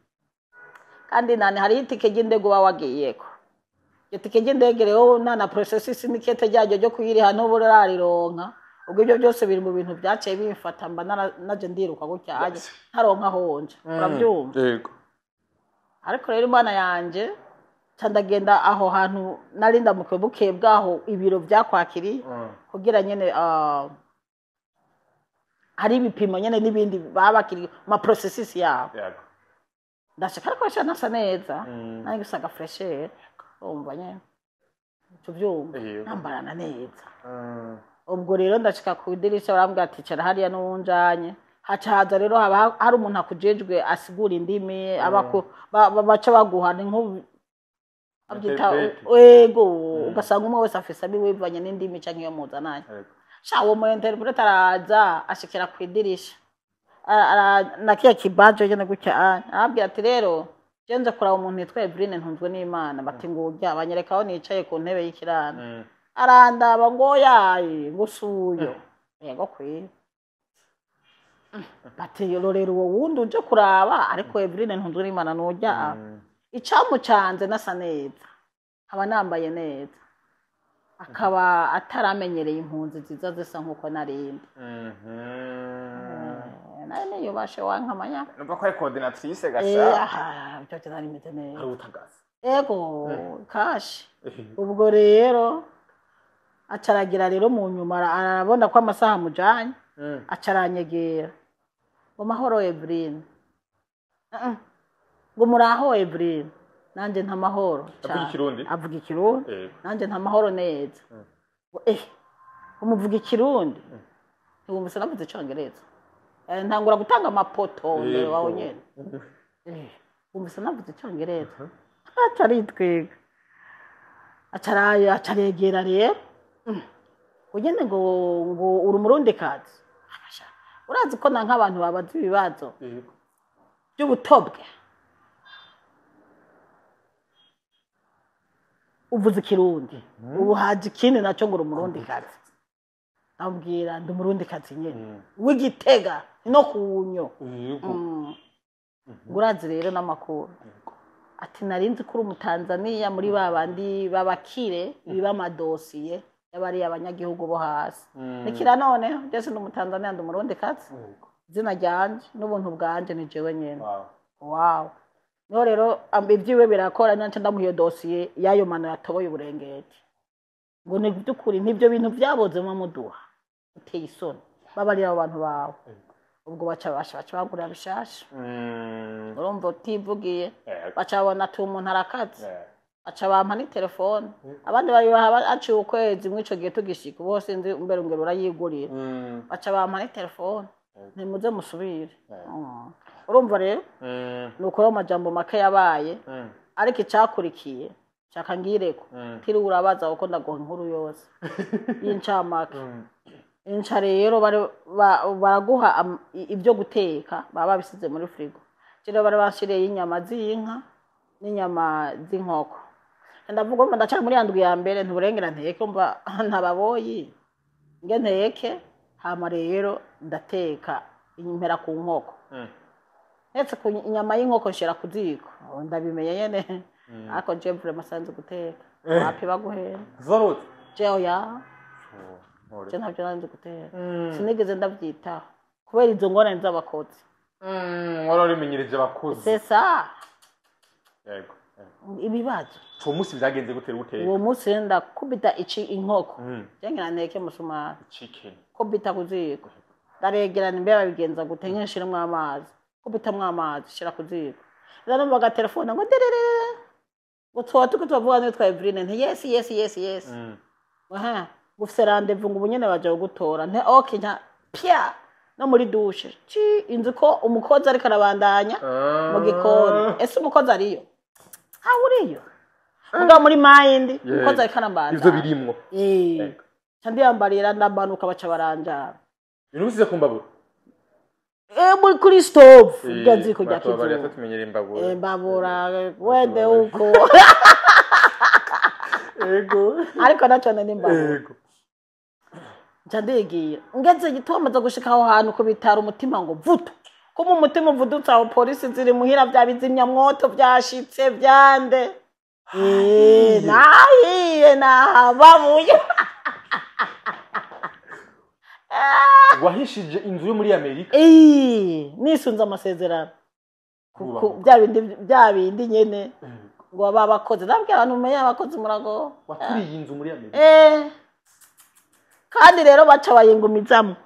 Kandi nani hariho itike ry'indege uba wagiyeko, iryo tike ry'indege rero nta na processus n'ikete ryaryo ryo kuyiriha n'ubu urarironka. Ubwo ibyo byose biri mu bintu byaciye bimfata, mba naje ndiruka gutya aje ntaronka honje, urabyumva? Yego. Ariko rero Imana yanje, nca ndagenda aho hantu nari ndamukiwe, bukeye bwaho ibiro byakwakiriye, kugira nyene hari ibipimo nyene n'ibindi babakiriye ma processus yabo. Ndashaka ariko sha nasa neza, nange gusaga fraîcheur, urumva nyene. Tuvyumva nambarana neza. Ubwo rero ndashika ku idirisha barambwira ati cara hariya n'uwunjanye. Haca haza rero haba hari umuntu akujejwe asigura indimi abako baca baguha ni nko abyita ego, ugasanga umwe wese afise abiwe bivanye n'indimi canke iyo muzananye. Sha uwo mu interpreter araza ashikira ku idirisha na kiya kibajo nyene gutya arabwira ati rero je nje kuraba umuntu yitwa Eveline Ntunzwe n'Imana. Bati ngurya banyereka aho nicaye ku ntebe y'ikirana. Arandaba ngo yayi ngusuyo yego kwi bati rorera uwo wundi uje kuraba, ariko Eveline Ntunzwe n'Imana nurya. Icamucanze nasa neza, aba nambaye neza, akaba ataramenyereye impunzi ziza zisa nkuko narindi. Nayo niyubashe wankamanya. Numva ko ari coordinatrice gasha. Aha, byo nari meze neza. Ari utagaza. Ego, kashi. Ubwo rero acaragira rero mu nyuma arabona ko amasaha mujanye, acaranyegera. Ngo mahoro Eveline. Ngo muraho Eveline. Nanje nta mahoro. Avuga ikirundi? Avuga ikirundi. Nanje nta mahoro neza. Ngo umuvuga ikirundi. Ntiwumvise navuze icongereza. Ntangura gutanga amapoto mbere wawe nyene. Wumvise navuze icongereza. Acaritwega. Acaregera rero. Ugende ngo uri umurundikazi. Urazi ko na nk'abantu babaza ibibazo by'ubutobwe. Uvuze ikirundi. Ubu haje ikindi naco ngo uri umurundikazi. Ambwira ndi umurundikazi nyene. W'igitega no kunyo. Urazi rero n'amakuru. Ati narinzi kuri umutanzania muri babandi babakire biba amadosiye y'abari abanyagihugu bo hasi. Nikira none ndese ndi umutanzania ndi umurundikazi. Izina ryanje n'ubuntu bwanje ni jewe nyene. Wow. No rero ibyiwe birakora nanje ndamuhiye dosiye y'ayo mano yatoboye uburengeti. Ngo ni byukuri nibyo bintu byabozemo muduha. Uteye isoni. Babarira abantu bawe. Ubwo baca bagura bishasha. Urumva utivugiye. Baca babona ati umuntu arakaze. Baca bampa ni telefone. Abandi bayibaha aciye ukwezi mwico gihe tugishika bose nzi mbere ngero urayigurira. Baca bampa ni telefone. Ntimuze musubire. Urumva rero nuko rero amajambo make yabaye, ariko icakurikiye nshaka ngireko tiri urabaza kuko ndaguha inkuru yose y'incamake. Inca rero baraguha ibyo guteka baba babisize muri frigo. Rero bari bashiriye inyama z'inka n'inyama z'inkoko. Ndavuga ngo ndacari muri yandwi ya mbere ntuburengera nteke mba ntababoyi nge nteke. Hama rero ndateka impera ku nkoko. Ndetse ku inyama y'inkoko nshira ku ziko. Ndabimenye nyene. Ariko je vraiment sanze guteka. Wapi baguhera? Zorot. Je oya. Je ntabyo nanze guteka. Sinigeze ndabyitaho. Kubera izo ngorane z'abakozi. Wari abakozi. C'est ça. Yego. Ibibazo. Uwo munsi byagenze gute guteka? Uwo munsi ndakubita ici inkoko. Je ngira nteke musumari. Chicken. Kubita ku ziko. Ndaregerana imbe babigenza gute nkishiremo amazi. Kubitamwo amazi shira ku ziko. Rero numva telefone ngo derere. Ngo tuba tuvuga nitwa Eveline nti yes yes yes yes. Aha, gufise rendez-vous ngo ubunyene baje gutora. Nti okay nta pya no muri douche. Ci inzu ko umukozi ariko arabandanya mu gikoni. Ese umukozi ariyo? Ha uriyo. Muga muri mind umukozi ariko arabandanya. Ivyo birimwo. Candi yambarira ndabanuka baca baranjara. Ibintu bisize kumbabura. Muri kuri stove ugaziko rya kizu. Bari tumenyera imbabura. Imbabura wende uko. Ego. Ariko naco ni imbabura. Ego. Ncandigira. Ngeze gitomaza gushika aho hantu ku bitaro umutima ngo vutu. Kuma umutima uvudutse aho polisi ziri muhira bya bizimya mwoto byashitse byande. Nahiye nahababuye. Wahishije inzu yo muri Amerika? Nisunze amasezerano. Bya bindi nyene ngo baba bakoze. Ndabwira abantu umenye abakozi murago. Waturiye inzu muri Amerika? Kandi rero baca bayingumizamo.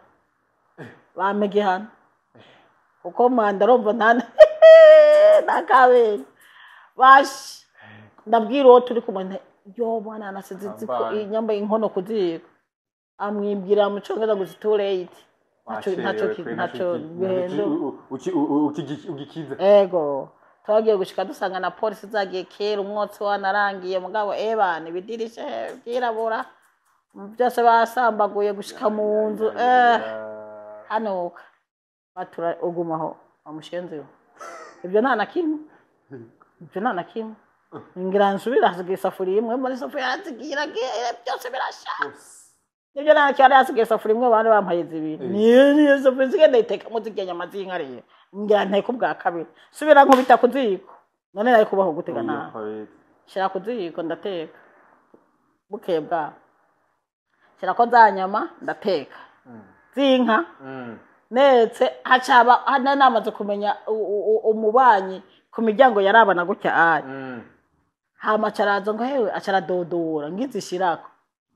Bamege hano. Kuko manda urumva nta kabere. Bash ndabwira uwo turi kumwe Yo bwana, nasize iziko inyambaye inkono ku ziko. Amwimbwira mu Congereza ngo too late. Ntaco bihendo. Ugikiza. Ego. Twagiye gushika dusanga na polisi zagiye kera, umwotsi wanarangiye, mugabo ebana ibidirisha byirabura byose basambaguye gushika mu nzu. Hanuka batura ugumaho amushenzeyo. Ibyo nta na kimwe, ibyo nta na kimwe. Ngira nsubira hasigaye isafuriya imwe muri isafuriya hasigaye byose birasha. Nibyo nta cyari hasigaye isafuriya imwe, bari bampaye zibiri. Niyo isafuriya isigaye ndayitekamo zirya nyama z'inka rero. Ngira nteke ubwa kabiri, subira nkubita ku ziko. None nari kubaho gutega nawe. Shira ku ziko ndateka. Bukeye bwaho shira ko za nyama ndateka z'inka. Netse hacaba namaze kumenya umubanyi ku miryango yarabana gutya ayi. Hama acaraza ngo hewe, acaradodora ngizishirako,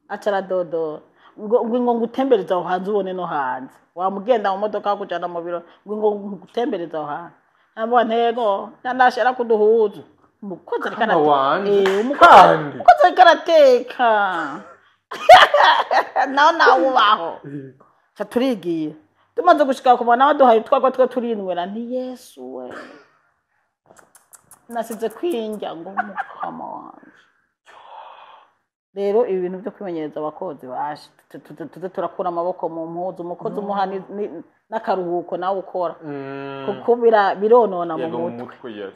acaradodora ngo ngutembereza aho hanze ubone no hanze. Wamugenda mu modoka kujana mu biro ngo ngutembereza aho hanze. Nambwa ntego ndashira kuduhuza. Umukozi ariko umukozi ariko arateka. Naho nawubaho. Ca turigiye. Tumaze gushika kubona baduhaye utwagwa two turinwera nti Yesu we. Nasize kwinjya ngo mukama wanje. Rero ibi bintu byo kwimenyereza abakozi bashe tuze turakura amaboko mu mpuzu, umukozi umuha n'akaruhuko nawe ukora. Kuko bironona mu mutwe.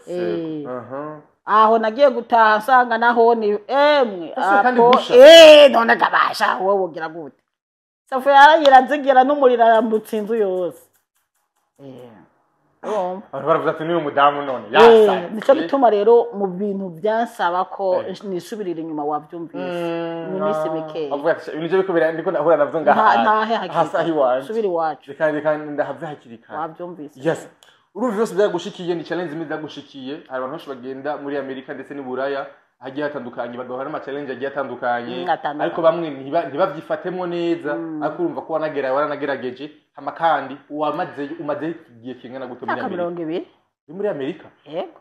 Aho nagiye gutaha nsanga naho ni emwe apo none gabasha wowe ugira gute. Safu yarazigira n'umuriro arambutse inzu yose. Abantu baravuze ati n'uyu mudamu none yasa. Nico gituma rero mu bintu byansaba ko nisubirira inyuma wabyumvise mu minsi mikeya. Avuga ati ibintu byo bikubera ndiko nahura navyo ngaha. Ntahe hakiri. Subira iwacu. Reka ndahave hakiri kare. Wabyumvise. Yes. Urumva byose byagushikiye, ni challenge imwe byagushikiye. Hari abantu benshi bagenda muri Amerika ndetse n'i Buraya hagiye hatandukanye, bagahura n'ama challenge agiye atandukanye, ariko bamwe ntibavyifatemo neza. Ariko urumva ko waranagerageje. Hama kandi umaze igihe kingana gute muri Amerika? 20. Muri Amerika? Yego.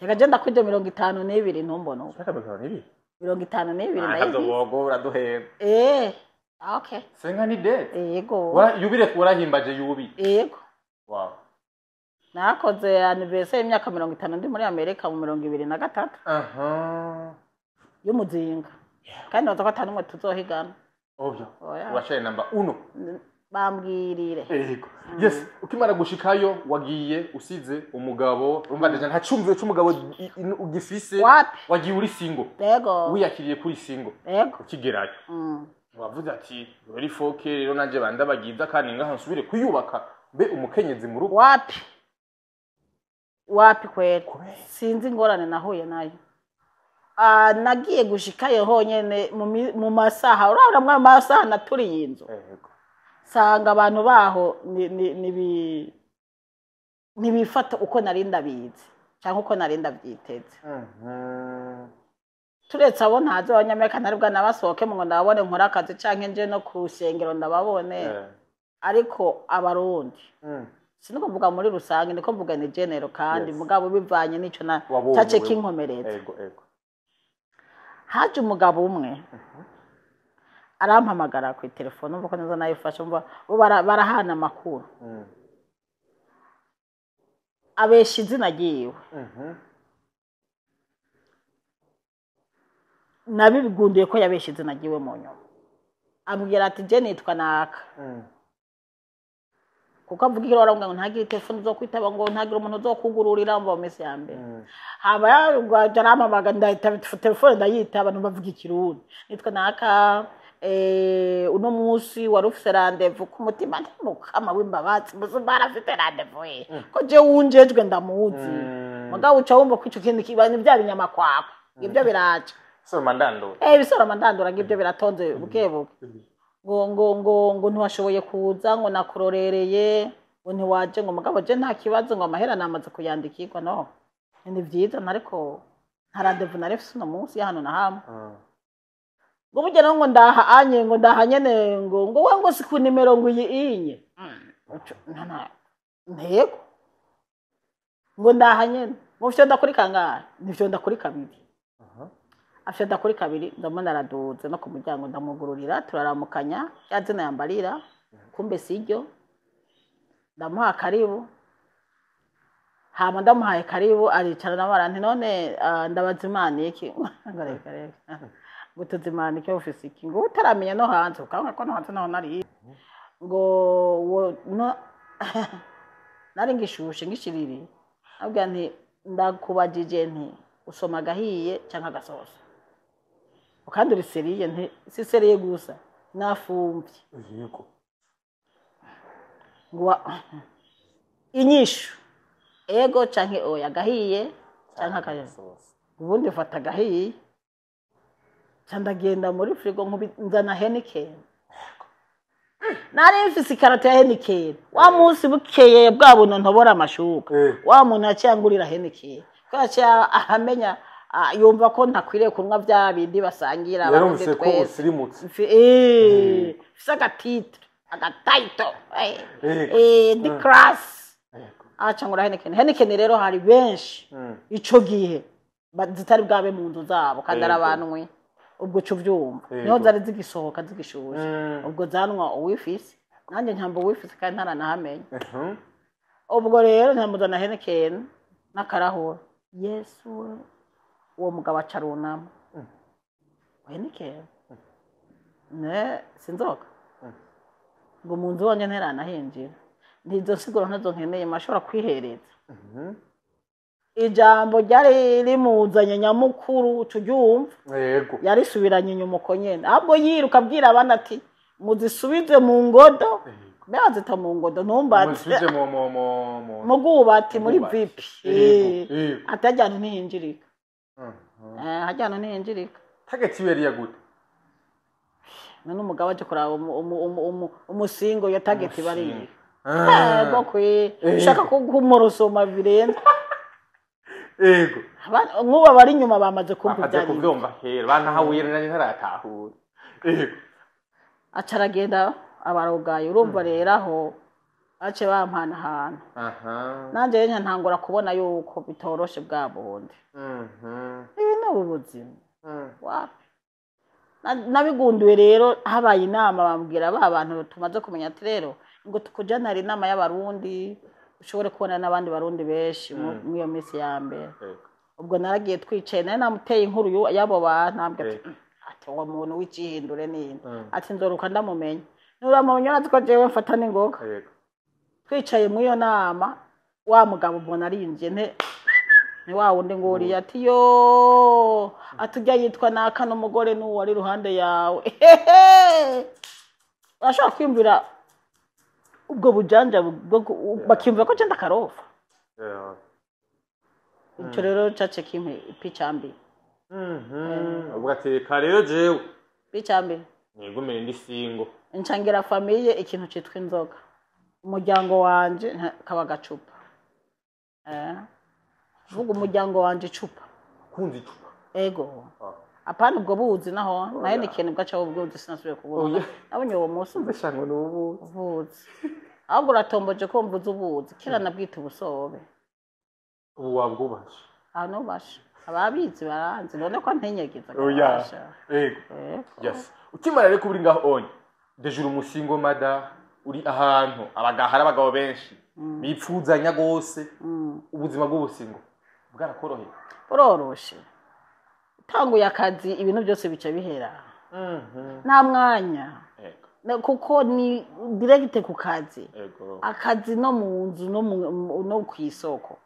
Yega je ndakwije 52 ntumbona uko. 52? 52 ndayizi. Ntabwo wogo uraduhera. Okay. Senga ni date. Yego. Yubire warahimbaje yubi. Yego. Wow. Nakoze anniversaire y'imyaka 50 ndi muri Amerika mu 2023. Y'umuzinga. Kandi naza ko atanumwe tuzohigana. Ovyo. Urashaye namba 1. Bambwirire. Yego. Yes, ukimara gushikayo wagiye usize umugabo, urumva deja nta cyumviro cy'umugabo ugifise. Wagiye uri single. Yego. Wiyakiriye kuri single. Yego. Ukigerayo. Wavuze ati very foke rero nanje bandabagiza kandi ngaha nsubire kuyubaka mbe umukenyezi mu rugo. Wapi? Wapi kweli? Sinzi ingorane nahuye nayo. Nagiye gushikayo honyene mu masaha, urabona mwa masaha naturiye inzu. Yego. Sanga abantu baho nibifata uko nari ndabizi cyangwa uko nari ndabyiteze. Turetse abo ntazi abanyamerika ntari bwa nabasohoke ngo ndababone nkora akazi canke nje no ku rusengero ndababone. Ariko abarundi siniko mvuga muri rusange, niko mvuga ni general kandi mugabo bivanye nico na tace kinkomereza. Ego ego. Haje umugabo umwe arampamagara ku telefone, umva ko neza nayifashe, umva bo barahana amakuru. Abesha izina ryiwe. Nabigundiye ko yabesha izina ryiwe mu nyuma. Ambwira ati je nitwa naka. Kuko avuga ikiro ngo ntagire telefone zo kwitaba, ngo ntagire umuntu zo kugururira mba mesi ya mbere. Haba yarugwaje arampamagara, ndahita telefone ndayitaba, numva avuga ikirundi. Nitwa naka, uno munsi wari ufise rendez-vous ku mutima ntimukama w'imbabazi, musumba arafite rendez-vous ye. Ko je wunjejwe ndamuzi. Mugabo uca wumva ko ico kintu kiba ni bya binyamakwakwa. Ibyo biraca. Soroma ndandura. Bisoroma ndandura ngibyo biratonze bukebuke. Ngo ngo ngo ngo ntiwashoboye kuza, ngo nakurorereye, ngo ntiwaje, ngo mugabo je nta kibazo, ngo amahera namaze kuyandikirwa. No ni vyiza, ariko nta rendez-vous nari mfise uno munsi hano na hamwe. Ngo burya ngo ndaha anye, ngo ndaha nyene, ngo ngo we ngo si ku nimero ngo iyi inye. Ntego ngo ndaha nyene, ngo mfite ndakuri kangahe, nivyo ndakuri kabiri. Afyata kuri kabiri, ndabona araduze no ku muryango, ndamugururira, turaramukanya, ya zina yambarira kumbe siryo. Ndamuha karibu, hama ndamuhaye karibu aricara, nawe aranti none ndabaza Imana iki, ngo reka reka, ngo tuzi Imana iki, ufise iki, ngo utaramenya no hanze ukabona ko no hanze naho nari ngo no nari ngishushe ngishiriri, abwira nti ndakubajije nti usoma agahiye canke agasosa, kandi uri sérieux? Nti si sérieux gusa, nafumvye. Ngo inyishu ego canke oya, agahiye canke agasosa? Ubundi ufata agahiye. Ca ndagenda muri frigo, nzana Heineken, nari mfise ikarato ya Heineken. Wa munsi bukeye bwa buntu ntobora amashuka, wa muntu yaciye angurira Heineken ko yaciye amenya, yumva ko ntakwiriye kunywa bya bindi basangira abarundi. Yarumvise ko Twese usirimutse. Mfise agatitre, agatayito, ndi class. Aca ngura Heineken. Heineken rero hari benshi ico gihe zitari bwabe mu nzu zabo, kandi ari abanwe, ubwo uca uvyumva, niho zari zigisohoka zigishushe. Ubwo zanwa uwifise, nanjye ntamba uwifise kandi ntaranahamenya. Ubwo rero ntamuzana Heineken n'akarahura. Yesu we, uwo mugabo aca arunama, Heineken ne sinzoka, ngo mu nzu wanjye nteranahinjira, ntizo nsiguro ntazo nkeneye, mashobora kwihereza. Ijambo ryari rimuzanye nyamukuru uca uryumva. Yarisubiranye inyuma uko nyene, ahubwo yiruka abwira abana ati muzisubize mu ngodo, mbe bazita mu ngodo, ntumbaze. Musubize mu mu mu mu Mu bwubati, muri Bwubati. vipi. Ati hajyana ntihinjirika. Hajyana ntihinjirika. Target iwe yari gute? None umugabo aje kuraba umusingo, iyo target bariye. Ego kwe, ushaka kumurusoma birenze. Nk'ubu abari inyuma bamaze kumva Bamaze ibyo ari byo. Kuvyumva kera bantahawira, nanjye ntaratahura. Aca aragenda abarogaye. Urumva rero aho bace bampana ahantu, nanjye rero ntangura kubona yuko bitoroshe bwa bundi. Ibi ni ubu buzima wapi. Nabigunduwe rero habaye inama, bambwira ba bantu tumaze kumenya ati rero ngo tukujyanire inama y'abarundi, ushobore kubona n'abandi barundi benshi muri iyo minsi ya mbere. Ubwo naragiye, twicaye, nari namuteye inkuru y'abo bantu, nambwira ati ati uwo muntu w'icihindure ninde? Ati nzoruka ndamumenya, nuramumenya urazi ko jewe mfata n'ingoga. Twicaye muri iyo nama, wa mugabo mbona arinjiye, nte ni wa wundi nguriye, ati yo, ati ujya yitwa naka n'umugore n'uwo ari iruhande yawe. Hehe! Urashobora kwiyumvira ubwo bujanja bakiyumvira ko genda karofa. Ico rero cace kimpe ipica mbi. Ubwo ati reka rero jewe Pica mbi. Nigumire ndi single. Ncangira famille ikintu citwa inzoga, umuryango wanje kaba gacupa, vuga umuryango wanje icupa. Kunze icupa. Ego. Ah. Apana ubwo buzi, naho nayo Oya. ni ikintu bwaca ubwo sinasubiye kubona. Oya. Nabonye uwo munsi. Ndashaka n'ubu. Ubuzi, ahubwo uratomboje ko mvuze ubuzi, kera nabwita ubusobe. Ubu wabwubashe. Aho nubasha ababizi baranzi, none ko ntinyegeza. Oya. Kabasha. Ego. Ego. Yes, ukimara rero kuba uri ngaho onye déjà, uri umusingle mother, uri ahantu hari abagabo benshi bipfuzanya gose, ubuzima bw'ubusingle bwarakoroheye? Buroroshe, utanguye akazi ibintu byose bica bihera, nta mwanya. Kuko ni direct ku kazi. Akazi no mu nzu no ku isoko,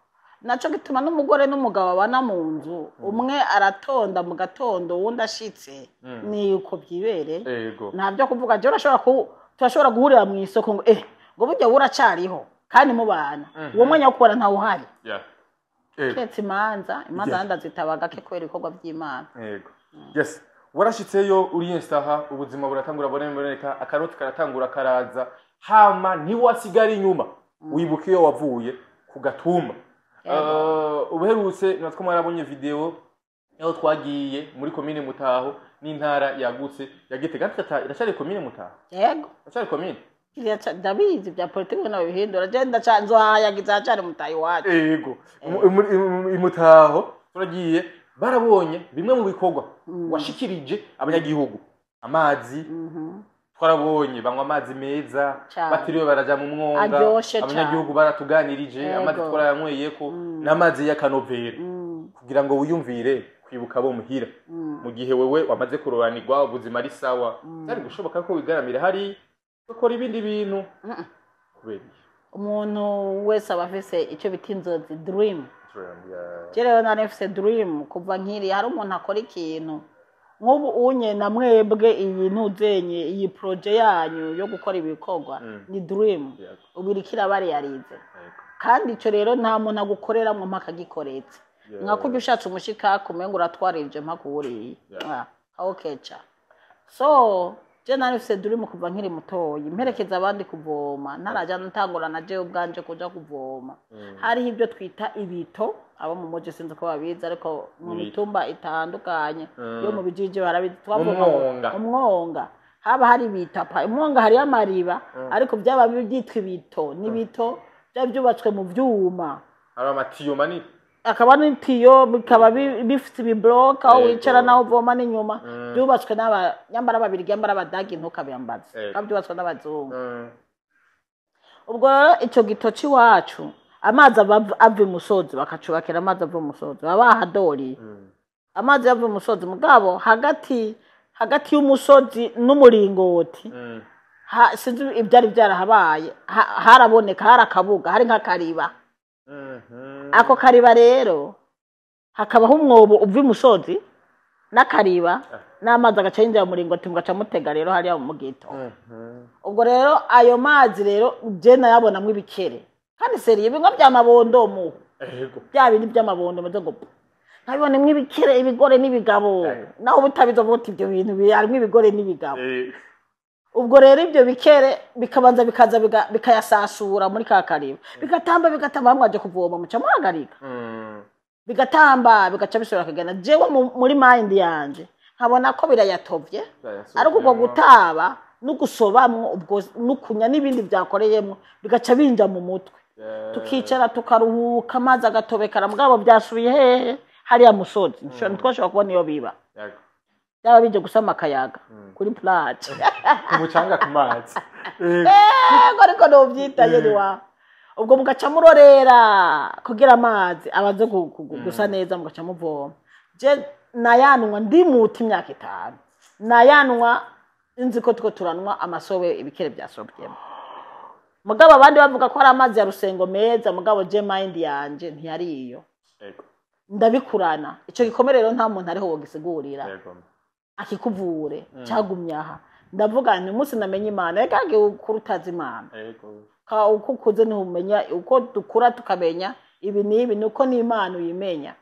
naco gituma n'umugore n'umugabo babana mu nzu, umwe aratonda mu gatondo, uwundi ashitse, ni uko byibereye. Nta byo kuvuga je turashobora guhurira mu isoko ngo ngo burya uracariho kandi mubana, uwo mwanya wo kubona ntawuhari. Keretse imanza, imanza ndazitaba gake kubera ibikorwa by'Imana. Ego, yes, warashitseyo uri instaha, ubuzima buratangura boneka, akaroti karatangura karaza, hama ntiwasigara inyuma, wibuka iyo wavuye ku gatumba. Ubuherutse natwe mwarabonye video aho twagiye muri komine Mutaho n'intara yagutse ya Gitega. Iracari komine Mutaho? Yego. Iracari komine. Ndabizi bya politiki nabihindura, je ndaca nzohayagiza hacari mutayi wacu. Ego, i Mutaho turagiye. Barabonye bimwe mu bikorwa washikirije abanyagihugu, amazi. Twarabonye banywa amazi meza Cane. batiriwe baraja mu mwonga. Aryoshe cane. Abanyagihugu baratuganirije. Amazi twarayanywereyeko n'amazi y'akanovera. Kugira ngo wiyumvire kwibuka abo muhira mu gihe wewe wamaze kuroranirwa, ubuzima ari sawa, byari gushoboka ko wigaramira hari ugakora ibindi bintu. Kubera iki? Umuntu wese aba afise icyo bita inzozi, dream. Dream, yeah. Je rero nari mfise dream kuva nkiri. Hari umuntu akora ikintu nk'ubu unye na mwebwe, iyi ntuzenye, iyi projet yanyu yo gukora ibikorwa ni dream. Ubu iriko irabariyarize. Kandi icyo rero nta muntu agukoreramwo mpaka agikoretse. Nka kurya ushatse umushikaka, umenga uratwarira mpaka uwuriye. Aho keca. So je nari mfise dream kuva nkiri mutoyi, mperekeza abandi kuvoma, ntaraja ntangura na jewe ubwanje kuja kuvoma. Hariho ibyo twita ibito, abo mu muji sinzi ko babizi, ariko mu Ibito. mitumba itandukanye yo mu bijiji barabizi. Mu Twavoma mwonga. mu mwonga haba hari ibito apa umwonga, hariyo amariba, ariko byaba byitwa ibito. N'ibito byaba byubatswe mu vyuma. Hari amatiyo manini. Akaba n'itiyo, bikaba bifite ibibloke aho wicara naho uvoma n'inyuma. Byubatswe n'aba nyambara babiri, nyambara abadagi, ntukabiyambaze. Bikaba byubatswe n'abazungu. Ubwo rero icyo gito c'iwacu, amazi aba ava imusozi, bakacubakira amazi ava imusozi, baba bahadoriye amazi ava imusozi. Mugabo hagati hagati y'umusozi n'umuringoti, sinzi ibyari byarahabaye, haraboneka, hari akabuga, hari nk'akariba. Ako kariba rero hakabaho umwobo uva imusozi n'akariba, n'amazi agaca yinjira mu muringoti, mugaca mutega rero hariya mu gito. Ubwo rero ayo mazi rero je nayabonamwo ibikere, kandi sérieux, bimwe by'amabondo mu bya bindi by'amabondo maze ngo nkabibonamwo ibikere, ibigore n'ibigabo. Naho ubutabizi uvuga uti ibyo bintu harimwo ibigore n'ibigabo. Ubwo rero ibyo bikere bikabanza bikaza bikayasasura muri ka kariba, bigatamba bigatamba, mwaje kuvoma muca muhagarika. Bigatamba, bigaca bisubira kugenda. Jewe muri mind yanje nkabona ko birayatovye, ariko ubwo gutaba no gusobamwo, ubwo n'ukunya n'ibindi byakoreyemwo, bigaca binja mu mutwe. Tukicara tukaruhuka, amazi agatobekara, mugabo byasubiye hehe? Hariya musozi. Ntitwashobora kubona iyo biba. Byaba bije gusama akayaga kuri plage. Ku mucanga, ku mazi. Ego, ariko novyitaye ni wa ubwo mugaca murorera kugira amazi abanze gusa neza, mugaca muvoma. Je nayanwa ndimuta imyaka 5, nayanwa nzi ko tuko turanwa amasobe, ibikere byasobyemo. Mugabo abandi bavuga ko ari amazi ya Rusengo meza, mugabo je mind yanje ntiyari iyo. Ndabikurana ico gikomere rero, nta muntu ariho wogisigurira akikuvure. Cyagumye aha. Ndavuga nti umunsi namenye Imana, reka ukura utazi Imana. Ka uko ukuze ntumenya, uko dukura tukamenya ibi n'ibi, nuko n'Imana uyimenya.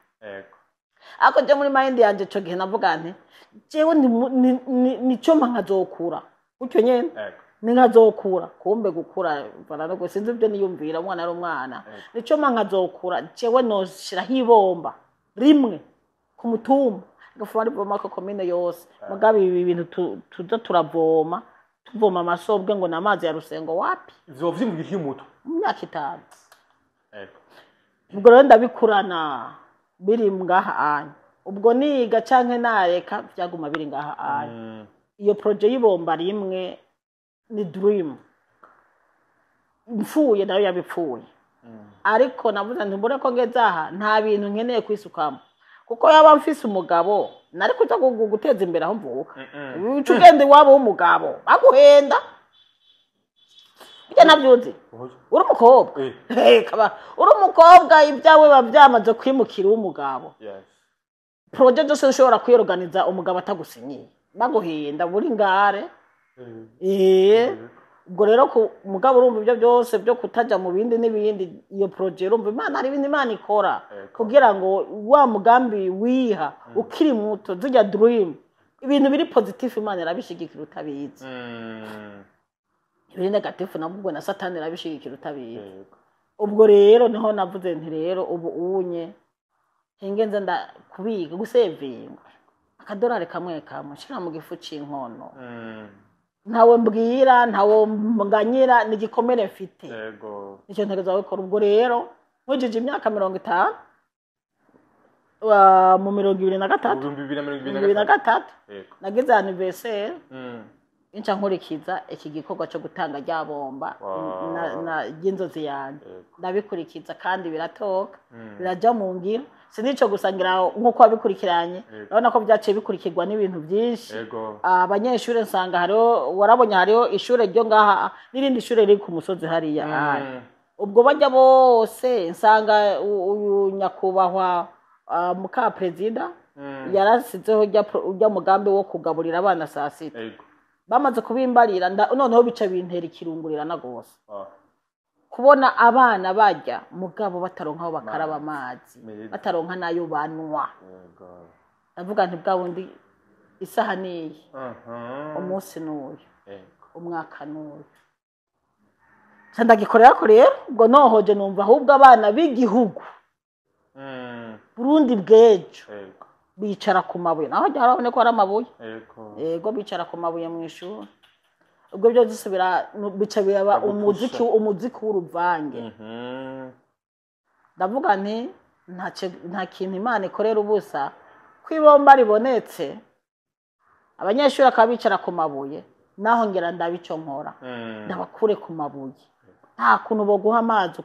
Ariko je muri mind yanje ico gihe navuga nti jewe nico mpa nkazokura gutyo nyene. Ni nkazokura, kumbe gukura baranago, sinzi ibyo niyumvira, umwana ari umwana. Nico mpa nkazokura, jewe noshiraho ibomba rimwe ku mutumba, gafuma rivoma ko komine yose. Mugabo ibi bintu tuza turavoma, tuvoma amasobwe ngo ni amazi ya Rusengo, wapi. Ivyo vyimvira ukiri muto. Mu myaka 5. Ubwo rero ndabikurana biri ngaha anya. Ubwo niga canke nareka, vyaguma biri ngaha anya. Iyo projet y'ibomba rimwe ni dream, mfuye nayo yabipfuye. Ariko navuze nti mbure ko ngeze aha, nta bintu nkeneye kwisukamo, kuko yaba mfise umugabo nari kuja guteza imbere aho mvuka. Uca ugenda iwabo w'umugabo baguhenda, bijya navyuzi. Uri umukobwa. Kaba uri umukobwa, ibyawe biba byamaze kwimukira uw'umugabo. Projet zose ushobora kwiyoganiza umugabo atagusinyiye, baguhinda buri ngare. Ubwo rero ku mugabo urumva ibyo byose byo kutaja mu bindi n'ibindi, iyo projet urumva Imana, hari ibindi Imana ikora kugira ngo wa mugambi wiha ukiri muto, zirya dream, ibintu biri positif, Imana irabishigikira utabizi. Ibiri négatif nabwo ubwo na Satani irabishigikira utabizi. Ubwo rero niho navuze nti rero ubu unye ngenze nda kubiga gusevinga akadorari kamwe kamwe, nshira mu gifu c'inkono. Ntawe mbwira, ntawe nganyira, ni igikomere mfite. Nicyo ntegerezwa gukora. Ubwo rero nkwujije imyaka 50. Mu 2023. 2023. 2023. Yego. Nagize anniversaire, inca nkurikiza iki gikorwa cyo gutanga rya bomba na ry'inzozi yanjye. Ndabikurikiza kandi biratoka, biraja mu ngiro. Sinico gusa, ngira nk'uko wabikurikiranye, urabona ko byaciye bikurikirwa n'ibintu byinshi. Abanyeshuri nsanga hariho, warabonye, hariho ishure ryo ngaha n'irindi shure riri ku musozi hariya. Ubwo bajya bose nsanga uyu nyakubahwa muka perezida yarasizeho ujya mugambi wo kugaburira abana saa sita. Bamaze kubimbarira, noneho bica bintera ikirungurirana rwose kubona abana bajya mugabo bataronka aho bakaraba amazi, Meza. bataronka n'ayo banywa. Ndavuga nti bwa bundi isaha niyi, umunsi n'uyu, umwaka n'uyu. Nca ndagikorera ko rero ubwo nohoje numva ahubwo abana b'igihugu Burundi bw'ejo bicara ku mabuye, naho hajya harabone ko hari amabuye. Yego, bicara ku mabuye mu ishuri. Ubwo byo zisubira bica biraba Bagupusha. umuziki w'uruvange. Ndavuga nti nta kintu Imana ikorera ubusa. Ko ibomba ribonetse, abanyeshuri bakaba bicara ku mabuye, naho ngira ndabe icyo nkora, ndabakure ku mabuye. Nta kuntu boguha amazi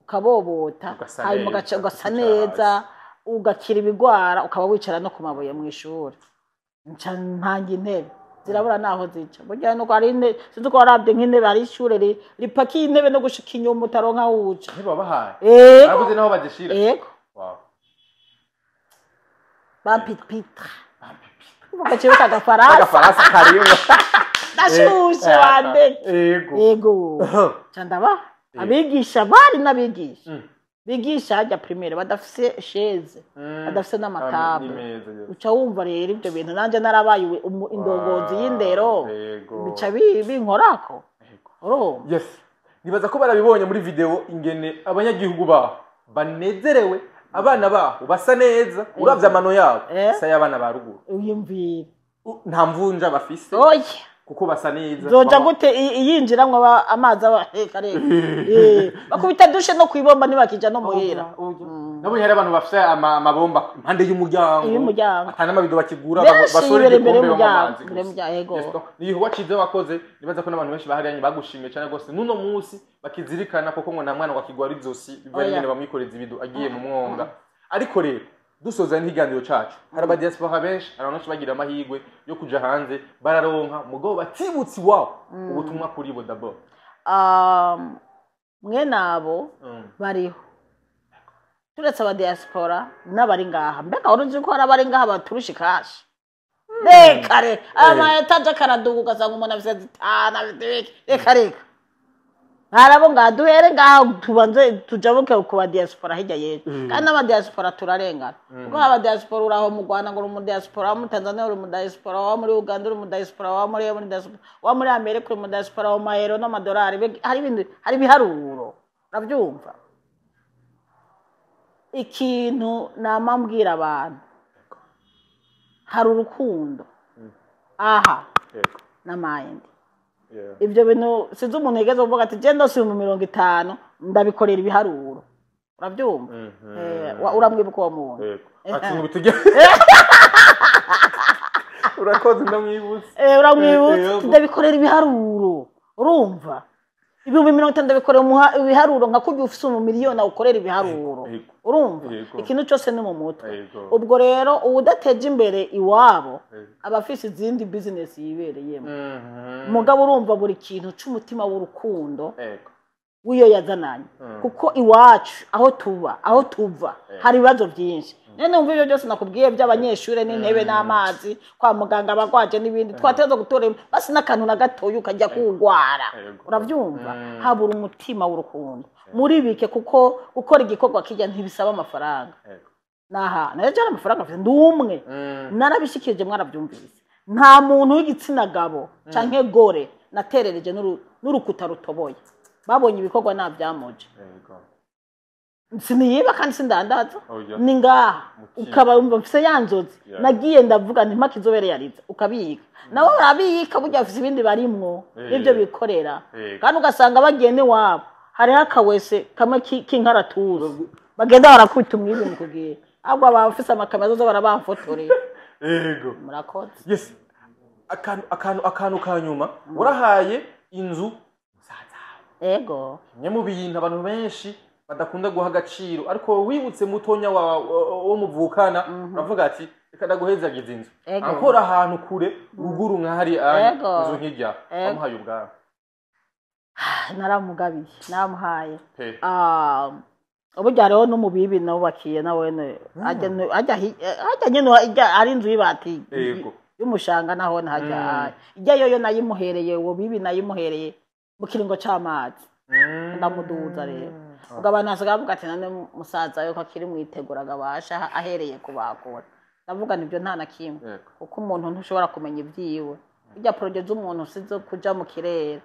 ukabobota, Ugasa hanyuma neza, ugasa ukicara neza, ugakira ibigwara, ukaba wicara no ku mabuye mu ishuri. Nca ntanga intebe, zirabura naho zica. Burya nuko hari intebe, sinzi ko warabye nk'intebe, hari ishure ripakiye intebe no gushika inyuma utaronka aho uca. Ntibabahaye? Yego. Barabuze naho bazishira? Yego. Bapipitra ugaciye kagafaransa. Agafaransa karimo. Ndashushe wandeke. Yego. Nca ndabaha abigisha, bari n'abigisha bigisha hajya primaire badafise chaise, badafise n'amatable. N'imeza, yes. Uca wumva rero ibyo bintu nanjye narabaye indongozi y'indero, bica binkorako, urumva. Yes, nibaza ko barabibonye muri video ingene abanyagihugu baho banezerewe, abana baho basa neza. Uravye amano yabo, sa y'abana ba ruguru. Uyumvira. Nta mvunja bafise, oya, kuko basa neza. Zoja gute iyinjiramwo amazi aba reka reka. Bakubita douche no kwibomba, ntibakija no muhira. Nabonye hari abantu bafise amabomba impande y'umuryango, Y'umuryango. ata n'amabido bakigura, Benshi basora yibera imbere igikombe banywa y'umuryango, amazi imbere gusa. y'umuryango, yego. Yes, ni igikorwa ciza wakoze. Nibaza ko n'abantu benshi baharianye bagushimiye cyane rwose n'uno munsi bakizirikana, kuko ngo nta mwana wakigwara izosi biva Oya. nyene bamwikoreza ibido agiye mu mwonga. Ariko rero dusoza n'ikiganiro cacu, hari abadiaspora benshi, hari abantu benshi bagira amahirwe yo kuja hanze bararonka, mugabo batibutse iwabo. Ubutumwa kuri bo d'abord. Mwene abo bariho, turetse abadiaspora n'abari ngaha. Mbega wari uzi ko hari abari ngaha baturusha ikashi? Reka reka, ama étages akaraduga, ugasanga umuntu afise zitanu, afite ibiki. Reka reka, hari abo ngaha. Duhere ngaha, tubanze tujabuke ku badiaspora hirya y'ejo. Kandi n'abadiaspora turarengana, kuko abadiaspora uraho mu Rwanda ngo uri umudiaspora, wa muri Tanzania uri umudiaspora, wa muri Uganda uri umudiaspora, wa muri diaspora, wa muri Amerika uri umudiaspora, wa mayero n'amadolari. Hari ibintu, hari ibiharuro, urabyumva. Ikintu nama mbwira abantu, hari urukundo aha na mind. Ibyo bintu sinzi umuntu yigeze kuvuga ati genda 50,000 ndabikorera ibiharuro, urabyumva. Uramwibuka uwo muntu? Yego. Ati ngo bitujye, urakoze, ndamwibutse. Uramwibutse. Yego. Ndabikorera ibiharuro, urumva, 50,000 ndabikorera ibiharuro, nka kurya ufise umumiliyoni awukorera ibiharuro. Urumva, ikintu cyose ni mu mutwe. Ubwo rero uwudateje imbere iwabo aba afise izindi business yibereyemo. Mugabo urumva, buri kintu c'umutima w'urukundo w'iyo yazananye, kuko iwacu aho tuba, aho tuva, hari ibibazo byinshi. None numva ibyo byose nakubwiye by'abanyeshuri n'intebe n'amazi kwa muganga, abagwaje n'ibindi, twateza gutora basi n'akantu na gatoya ukajya kugwara. Urabyumva, habura umutima w'urukundo muri bike, kuko gukora igikorwa kijya ntibisaba amafaranga. Naha nayo cyane amafaranga afite, ndi umwe, narabishikirije, mwarabyumvise. Nta muntu w'igitsina gabo canke gore naterereje n'urukuta rutoboye. Babonye ibikorwa nabyamuje. Siniyiba kandi sindandaza. Oya. Ni ngaha. Mutima. Ukaba wumva mfise ya nzozi. Nagiye ndavuga nti mpaka inzobere yariza ukabika, nabo barabika, burya bafise ibindi barimwo n'ibyo bikorera. Kandi ugasanga bagiye n'iwabo hariho akawese kamwe k'inkaratusi bagenda barakubita umwibi mu kugira Ahubwo abafise amakamera zozo barabamfotorera. Yego. Murakoze. Yes. Akantu kanyuma, warahaye inzu musaza. Ego. Kimwe mu bintu abantu benshi badakunda guha agaciro, ariko wibutse mutonya wo muvukana, uravuga ati reka ndaguhezagiza inzu. Ego. Akora ahantu kure ruguru nka hari Ego. inzu nk'ijya Ego. wamuhaye ubwami. Naramugabiye, naramuhaye. Pe. Uburyo hariho n'umubibi nawubakiye nawe ajya nyine ijya ari inzu y'ibati Yego. y'umushanga, naho hajya ijya yoyo nayimuhereye, uwo bibi nayimuhereye mu kiringo c'amazi, ndamuduza rero. Ubwo abantu hasigaye bavuga ati none musaza yuko akiri mwitegura agabasha ahereye kubakura, ndavuga nibyo nta na kimwe. Yego. Kuko umuntu ntushobora kumenya ibyiwe, bijya projets z'umuntu sizo kuja mu kirere.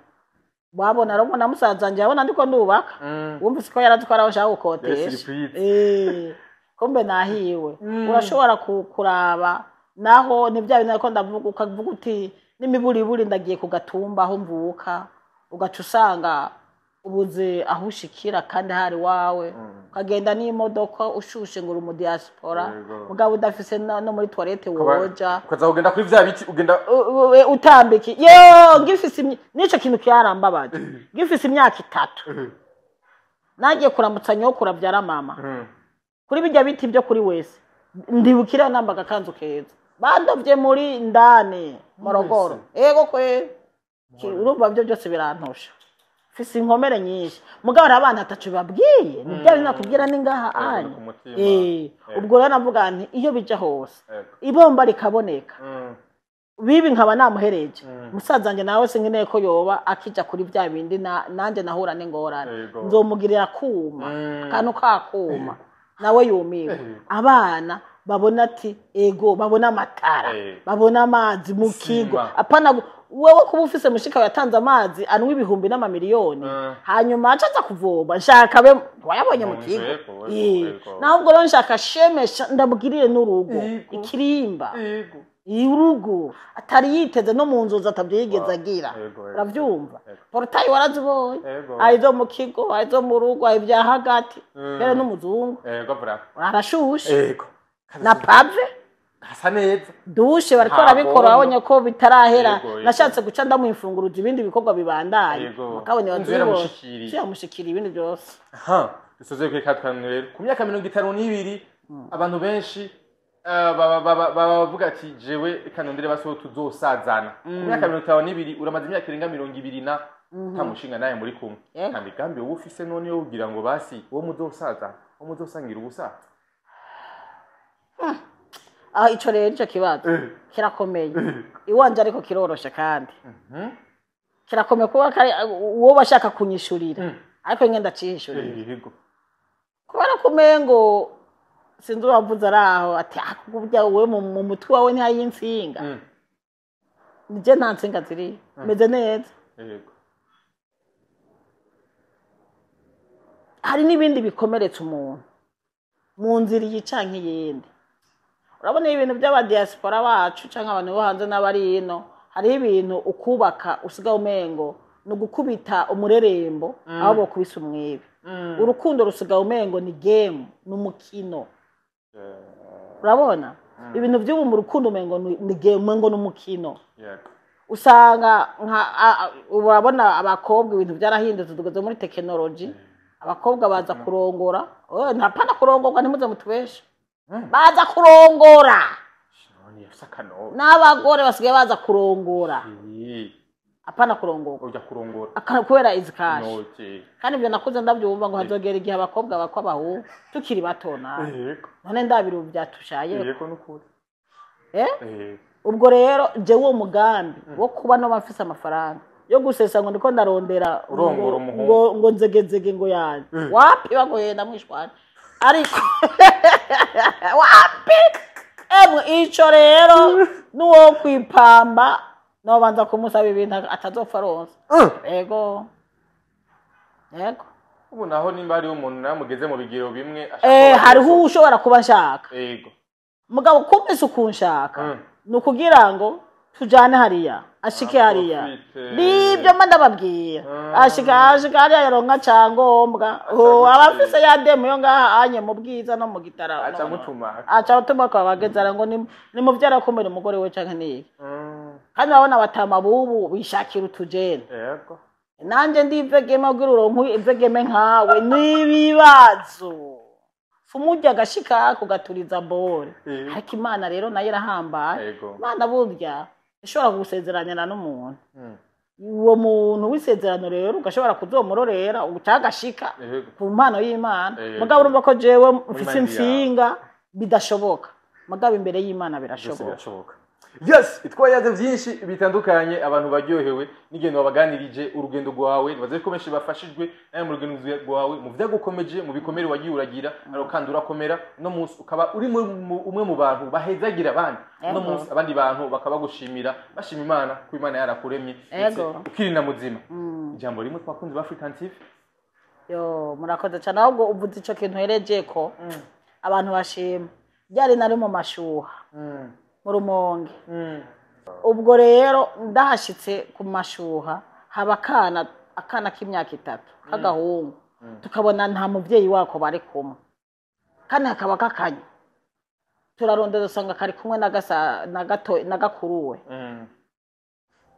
Wabona rero na musaza wanje yabona ndiko ndubaka, wumvise ko yarazi ko ari aho nshaka Yari gukodesha. surprise. Kumbe nahiwe. Urashobora kuraba naho ni bya bintu ariko ndavuga, ukavuga uti n'imiburiburi ndagiye ku gatumba aho mvuka, ugaca usanga ubuze aho ushikira kandi hari wawe, ukagenda n'imodoka ushushe ngo uri mu diaspora, Yego. mugabo udafise no muri toilette woja. Ukaza kugenda kuri vya biti ugenda Utambiki yo ngifise nico kintu cyarambabaje. Ngifise imyaka 3 nagiye kuramutsa nyokuru abyara mama kuri bijya biti byo kuri wese, ndibukira namba agakanzu keza bandovye muri ndani Morogoro. Ego kwe. Urumva byo byose birantosha, mfise inkomere nyinshi, mugabo hari abana atacu babwiye, ni bya bintu nakubwira ni ngaha Yego, anya. ku mutima. Ubwo rero navuga nti iyo bija hose Yego. ibomba rikaboneka, bibi nkaba namuhereje, musaza wanjye nawe sinkeneye ko yoba akija kuri bya bindi nanjye nahura n'ingorane. Yego. Nzomugirira kuma akantu kakuma nawe yumiwe, Yego. abana babona ati ego, babona amatara, babona amazi mu kigo. Sima. Apana wewe kuba ufise mushika yatanze amazi anywa ibihumbi n'amamiliyoni, hanyuma aca aza kuvoma nshaka be wayabonye mu Mu nzu, kigo. yego, yego, yego. Naho ubwo rero nshaka shemesha ndabwirire n'urugo Yego. ikirimba Yego. urugo atari yiteze no mu nzozi atabyo yigeze Wow. agira. Yego, yego, Urabyumva? yego. Portail warazibonye, Yego. hari izo mu kigo, hari izo mu rugo, hari ibya hagati, mbere n'umuzungu Yego bra. arashushe Yego. na pavé. Hasa neza. Douche bariko Nta barabikora, bondo. babonye ko bitarahera. Yego, yego. Nashatse guca ndamuha imfunguruzo ibindi bikorwa bibandaye. Yego. Mugabo Inzu yaramushikiriye. Yamushikiriye ibindi byose. Aha, dusoze kuri katanu rero. Ku myaka 52 abantu benshi baba bavuga ati jewe reka nondere baso tuzosazana. Ku myaka 52 uramaze imyaka irenga 20 na nta mushinga naye muri kumwe. Yego. Nta migambi wowe ufise none yo kugira ngo basi uwo muzosazana, uwo muzosangira ubusaza. Ah, ico rero ico kibazo kirakomeye iwanje, ariko kiroroshe kandi kirakomeye kuba kari uwo bashaka kunyishurira, ariko ngenda ndacihishurira. Yego. Kubera ko umengo sinzi uwavuze ari aho ati "Ah, burya wowe mu mutwe wawe ntihayo insinga." Nije nta nsinga ziriyo, meze neza. Yego. Hari n'ibindi bikomeretsa umuntu mu nzira iyi canke iyindi. Urabona ibintu by'abadiaspora bacu canke abantu bo hanze n'abari ino, hariho ibintu ukubaka usigaye umengo ni ugukubita umurerembo aho bokubise umwibi. Urukundo rusigaye umengo ni game, ni umukino. Urabona ibintu by'ubu mu rukundo umengo ni game, umengo ni umukino. Yego. Usanga nka urabona abakobwa ibintu byarahindutse, tugeze muri tekinoloji, abakobwa baza kurongora. Oh, ntapana kurongorwa, ntimuze mutubeshe, baza kurongora. None yafise akanoga. N'abagore basigaye baza kurongora, apana kurongorwa. Ujya kurongora. Kubera izi cash. Inoti. Kandi ibyo nakuze ndabyumva ngo hazogera igihe abakobwa bakwa abahungu tukiri bato nawe. Yego. None ndabira ubu byatushaye. Yego nukuri. Eh? Eh. Ubwo rero jewe uwo mugambi wo kuba noba mfise amafaranga yo gusesa ngo ndiko ndarondera Urongora umuhungu. ngo nzegezege ngo yanjye wapi, bagoyenda mwishwana, ariko wapi emwe. Ico rero n'uwo kwipamba nobanza kumusaba ibintu atazopfa aronsa. Ego, ego. Ubu naho nimba hariho umuntu nawe mugeze mu bigero bimwe ashaka kuba Hariho yasohoka. ushobora kuba nshaka. Yego. Mugabo kumvise ukunshaka ni ukugira ngo Tujane hariya, ashike hariya. Aprofite. Nibyo mba ndababwira. Ashika hariya, yaronka cyangombwa. Oh, abafise ya demu yo ngaha anye mu Bwiza no mu Gitara. Aca mutuma. Aca atuma kwa bagezara ngo ni muvyara akumira umugore we canke niki. Kandi urabona abatama bubu bishakira utujene. Nanje ndivegeme, kugira uronke ivegeme nkawe n'ibibazo, fumurya agashika kugaturiza bore. Ariko Imana rero nayo irahambaye. Imana burya ishobora kugusezeranyana n'umuntu, uwo muntu w'isezerano rero ugashobora kuzomurorera ucagashika ku mpano y'Imana. Mugabo urumva ko jewe mfise mind yawe. Insinga bidashoboka, mugabo imbere y'Imana Byose birashoboka. Birashoboka. Yes, twayaze byinshi bitandukanye, abantu baryohewe n'ingendo wabaganirije, urugendo rwawe. Nibaze ko benshi bafashijwe nawe mu rugendo rwawe, mu vyagukomeje, mu bikomere wagiye uragira, ariko kandi urakomera. Uno munsi ukaba uri umwe mu bantu bahezagira abandi. Uno munsi abandi bantu bakaba bagushimira, bashima Imana ko Imana yarakuremye ndetse ukiri na muzima. Ijambo rimwe ku bakunzi ba African TV. Yo, murakoze cyane. Ahubwo uvuze ico kintu hereje ko abantu bashima, ryari nari mu Mashuha mu Rumonge. Ubwo rero ndahashitse ku Mashuha, haba akana k'imyaka 3 k'agahungu, tukabona nta mubyeyi wako bari kumwe, kandi hakaba kakanye. Turarondera, usanga kari kumwe na gasa na gato na gakuruwe.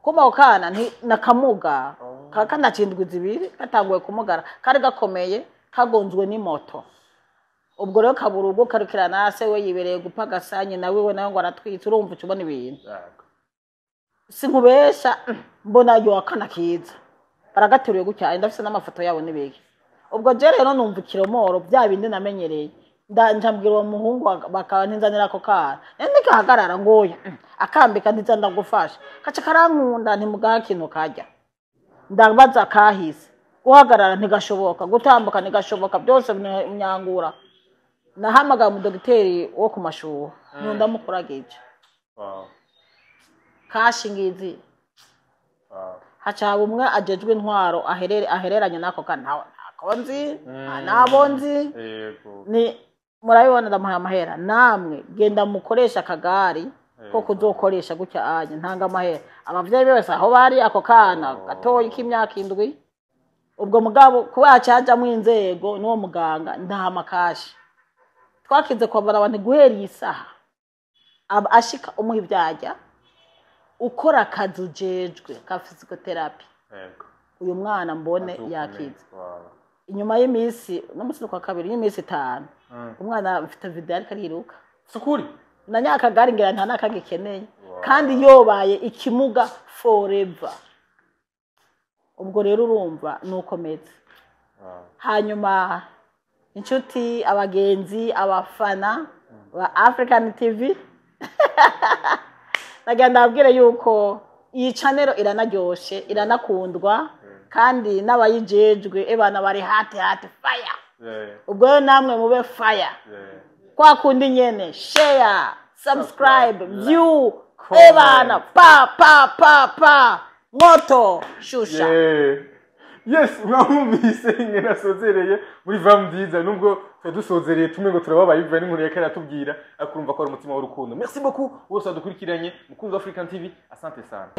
Kuma ako kana nakamuga kanacindwa 2, gatanguye kumugara, kari gakomeye, kagonzwe n'imoto. Ubwo rero kabura ubwo karukira nase we yibereye gupagasa, nyina wiwe nawe ngo aratwitse. Urumva uca ubona ibintu. Sinkubesha, mbona yo akana kiza baragateruye gutya, ndafise n'amafoto yabo n'ibiki. Ubwo je rero numva ikiromoro bya bindi namenyereye, njambwira uwo muhungu bakaba ntinzanira ako kana, ndikahagarara ngoya akambika, ntiza ndagufasha, kaca karankunda, ntimugaha kintu kajya. Ndabaza kahise, guhagarara ntigashoboka, gutambuka ntigashoboka, byose myangura. Nahamagaye umudogiteri wo ku Mashuha, ntundamukuragije kashingizi. Haca umwe ajejwe intwaro ahereranye n'ako kana, ntako nzi, nta nabo nzi. Ni murabibona, ndamuhaye amahera, namwe genda mukoresha akagari ko kuzokoresha gutya anye, ntanga amahera abavyeyi bose aho bari, ako kana gatoyi k'imyaka 7. Ubwo mugabo kuba hacajamwo inzego n'uwo muganga, ndaha amakashi twakize kwambara abantu guhera iyi saha, ashika umuha ivyarya, ukora akazi ujejwe ka physiotherapy. Uyu mwana mbone yakize. Inyuma y'iminsi, no musi kwa kabiri, y'iminsi 5, umwana mfite video ariko ariruka. Sukuri. Na nyakagari ngira nta nakagikeneye, kandi yobaye ikimuga forever. Ubwo rero urumva nuko meze. Hanyuma inshuti, abagenzi, abafana ba African TV, nagira ndababwire yuko iyi channel iranaryoshe, iranakundwa, kandi n'abayijejwe ebana bari hati hati fire. Ubwo rero namwe mube fire kwa kundi nyene: share, subscribe, view, ebana pa pa pa pa, moto shusha. Yeah. Yes, mwamwumvise ingene asozereye muri vam nziza, nubwo tuba dusozereye tumwe ngo turababaye bivuye n'inkuru yariko aratubwira, ariko urumva ko ari umutima w'urukundo. Merci beaucoup wose wadukurikiranye, mukunzi wa African TV, asante sana.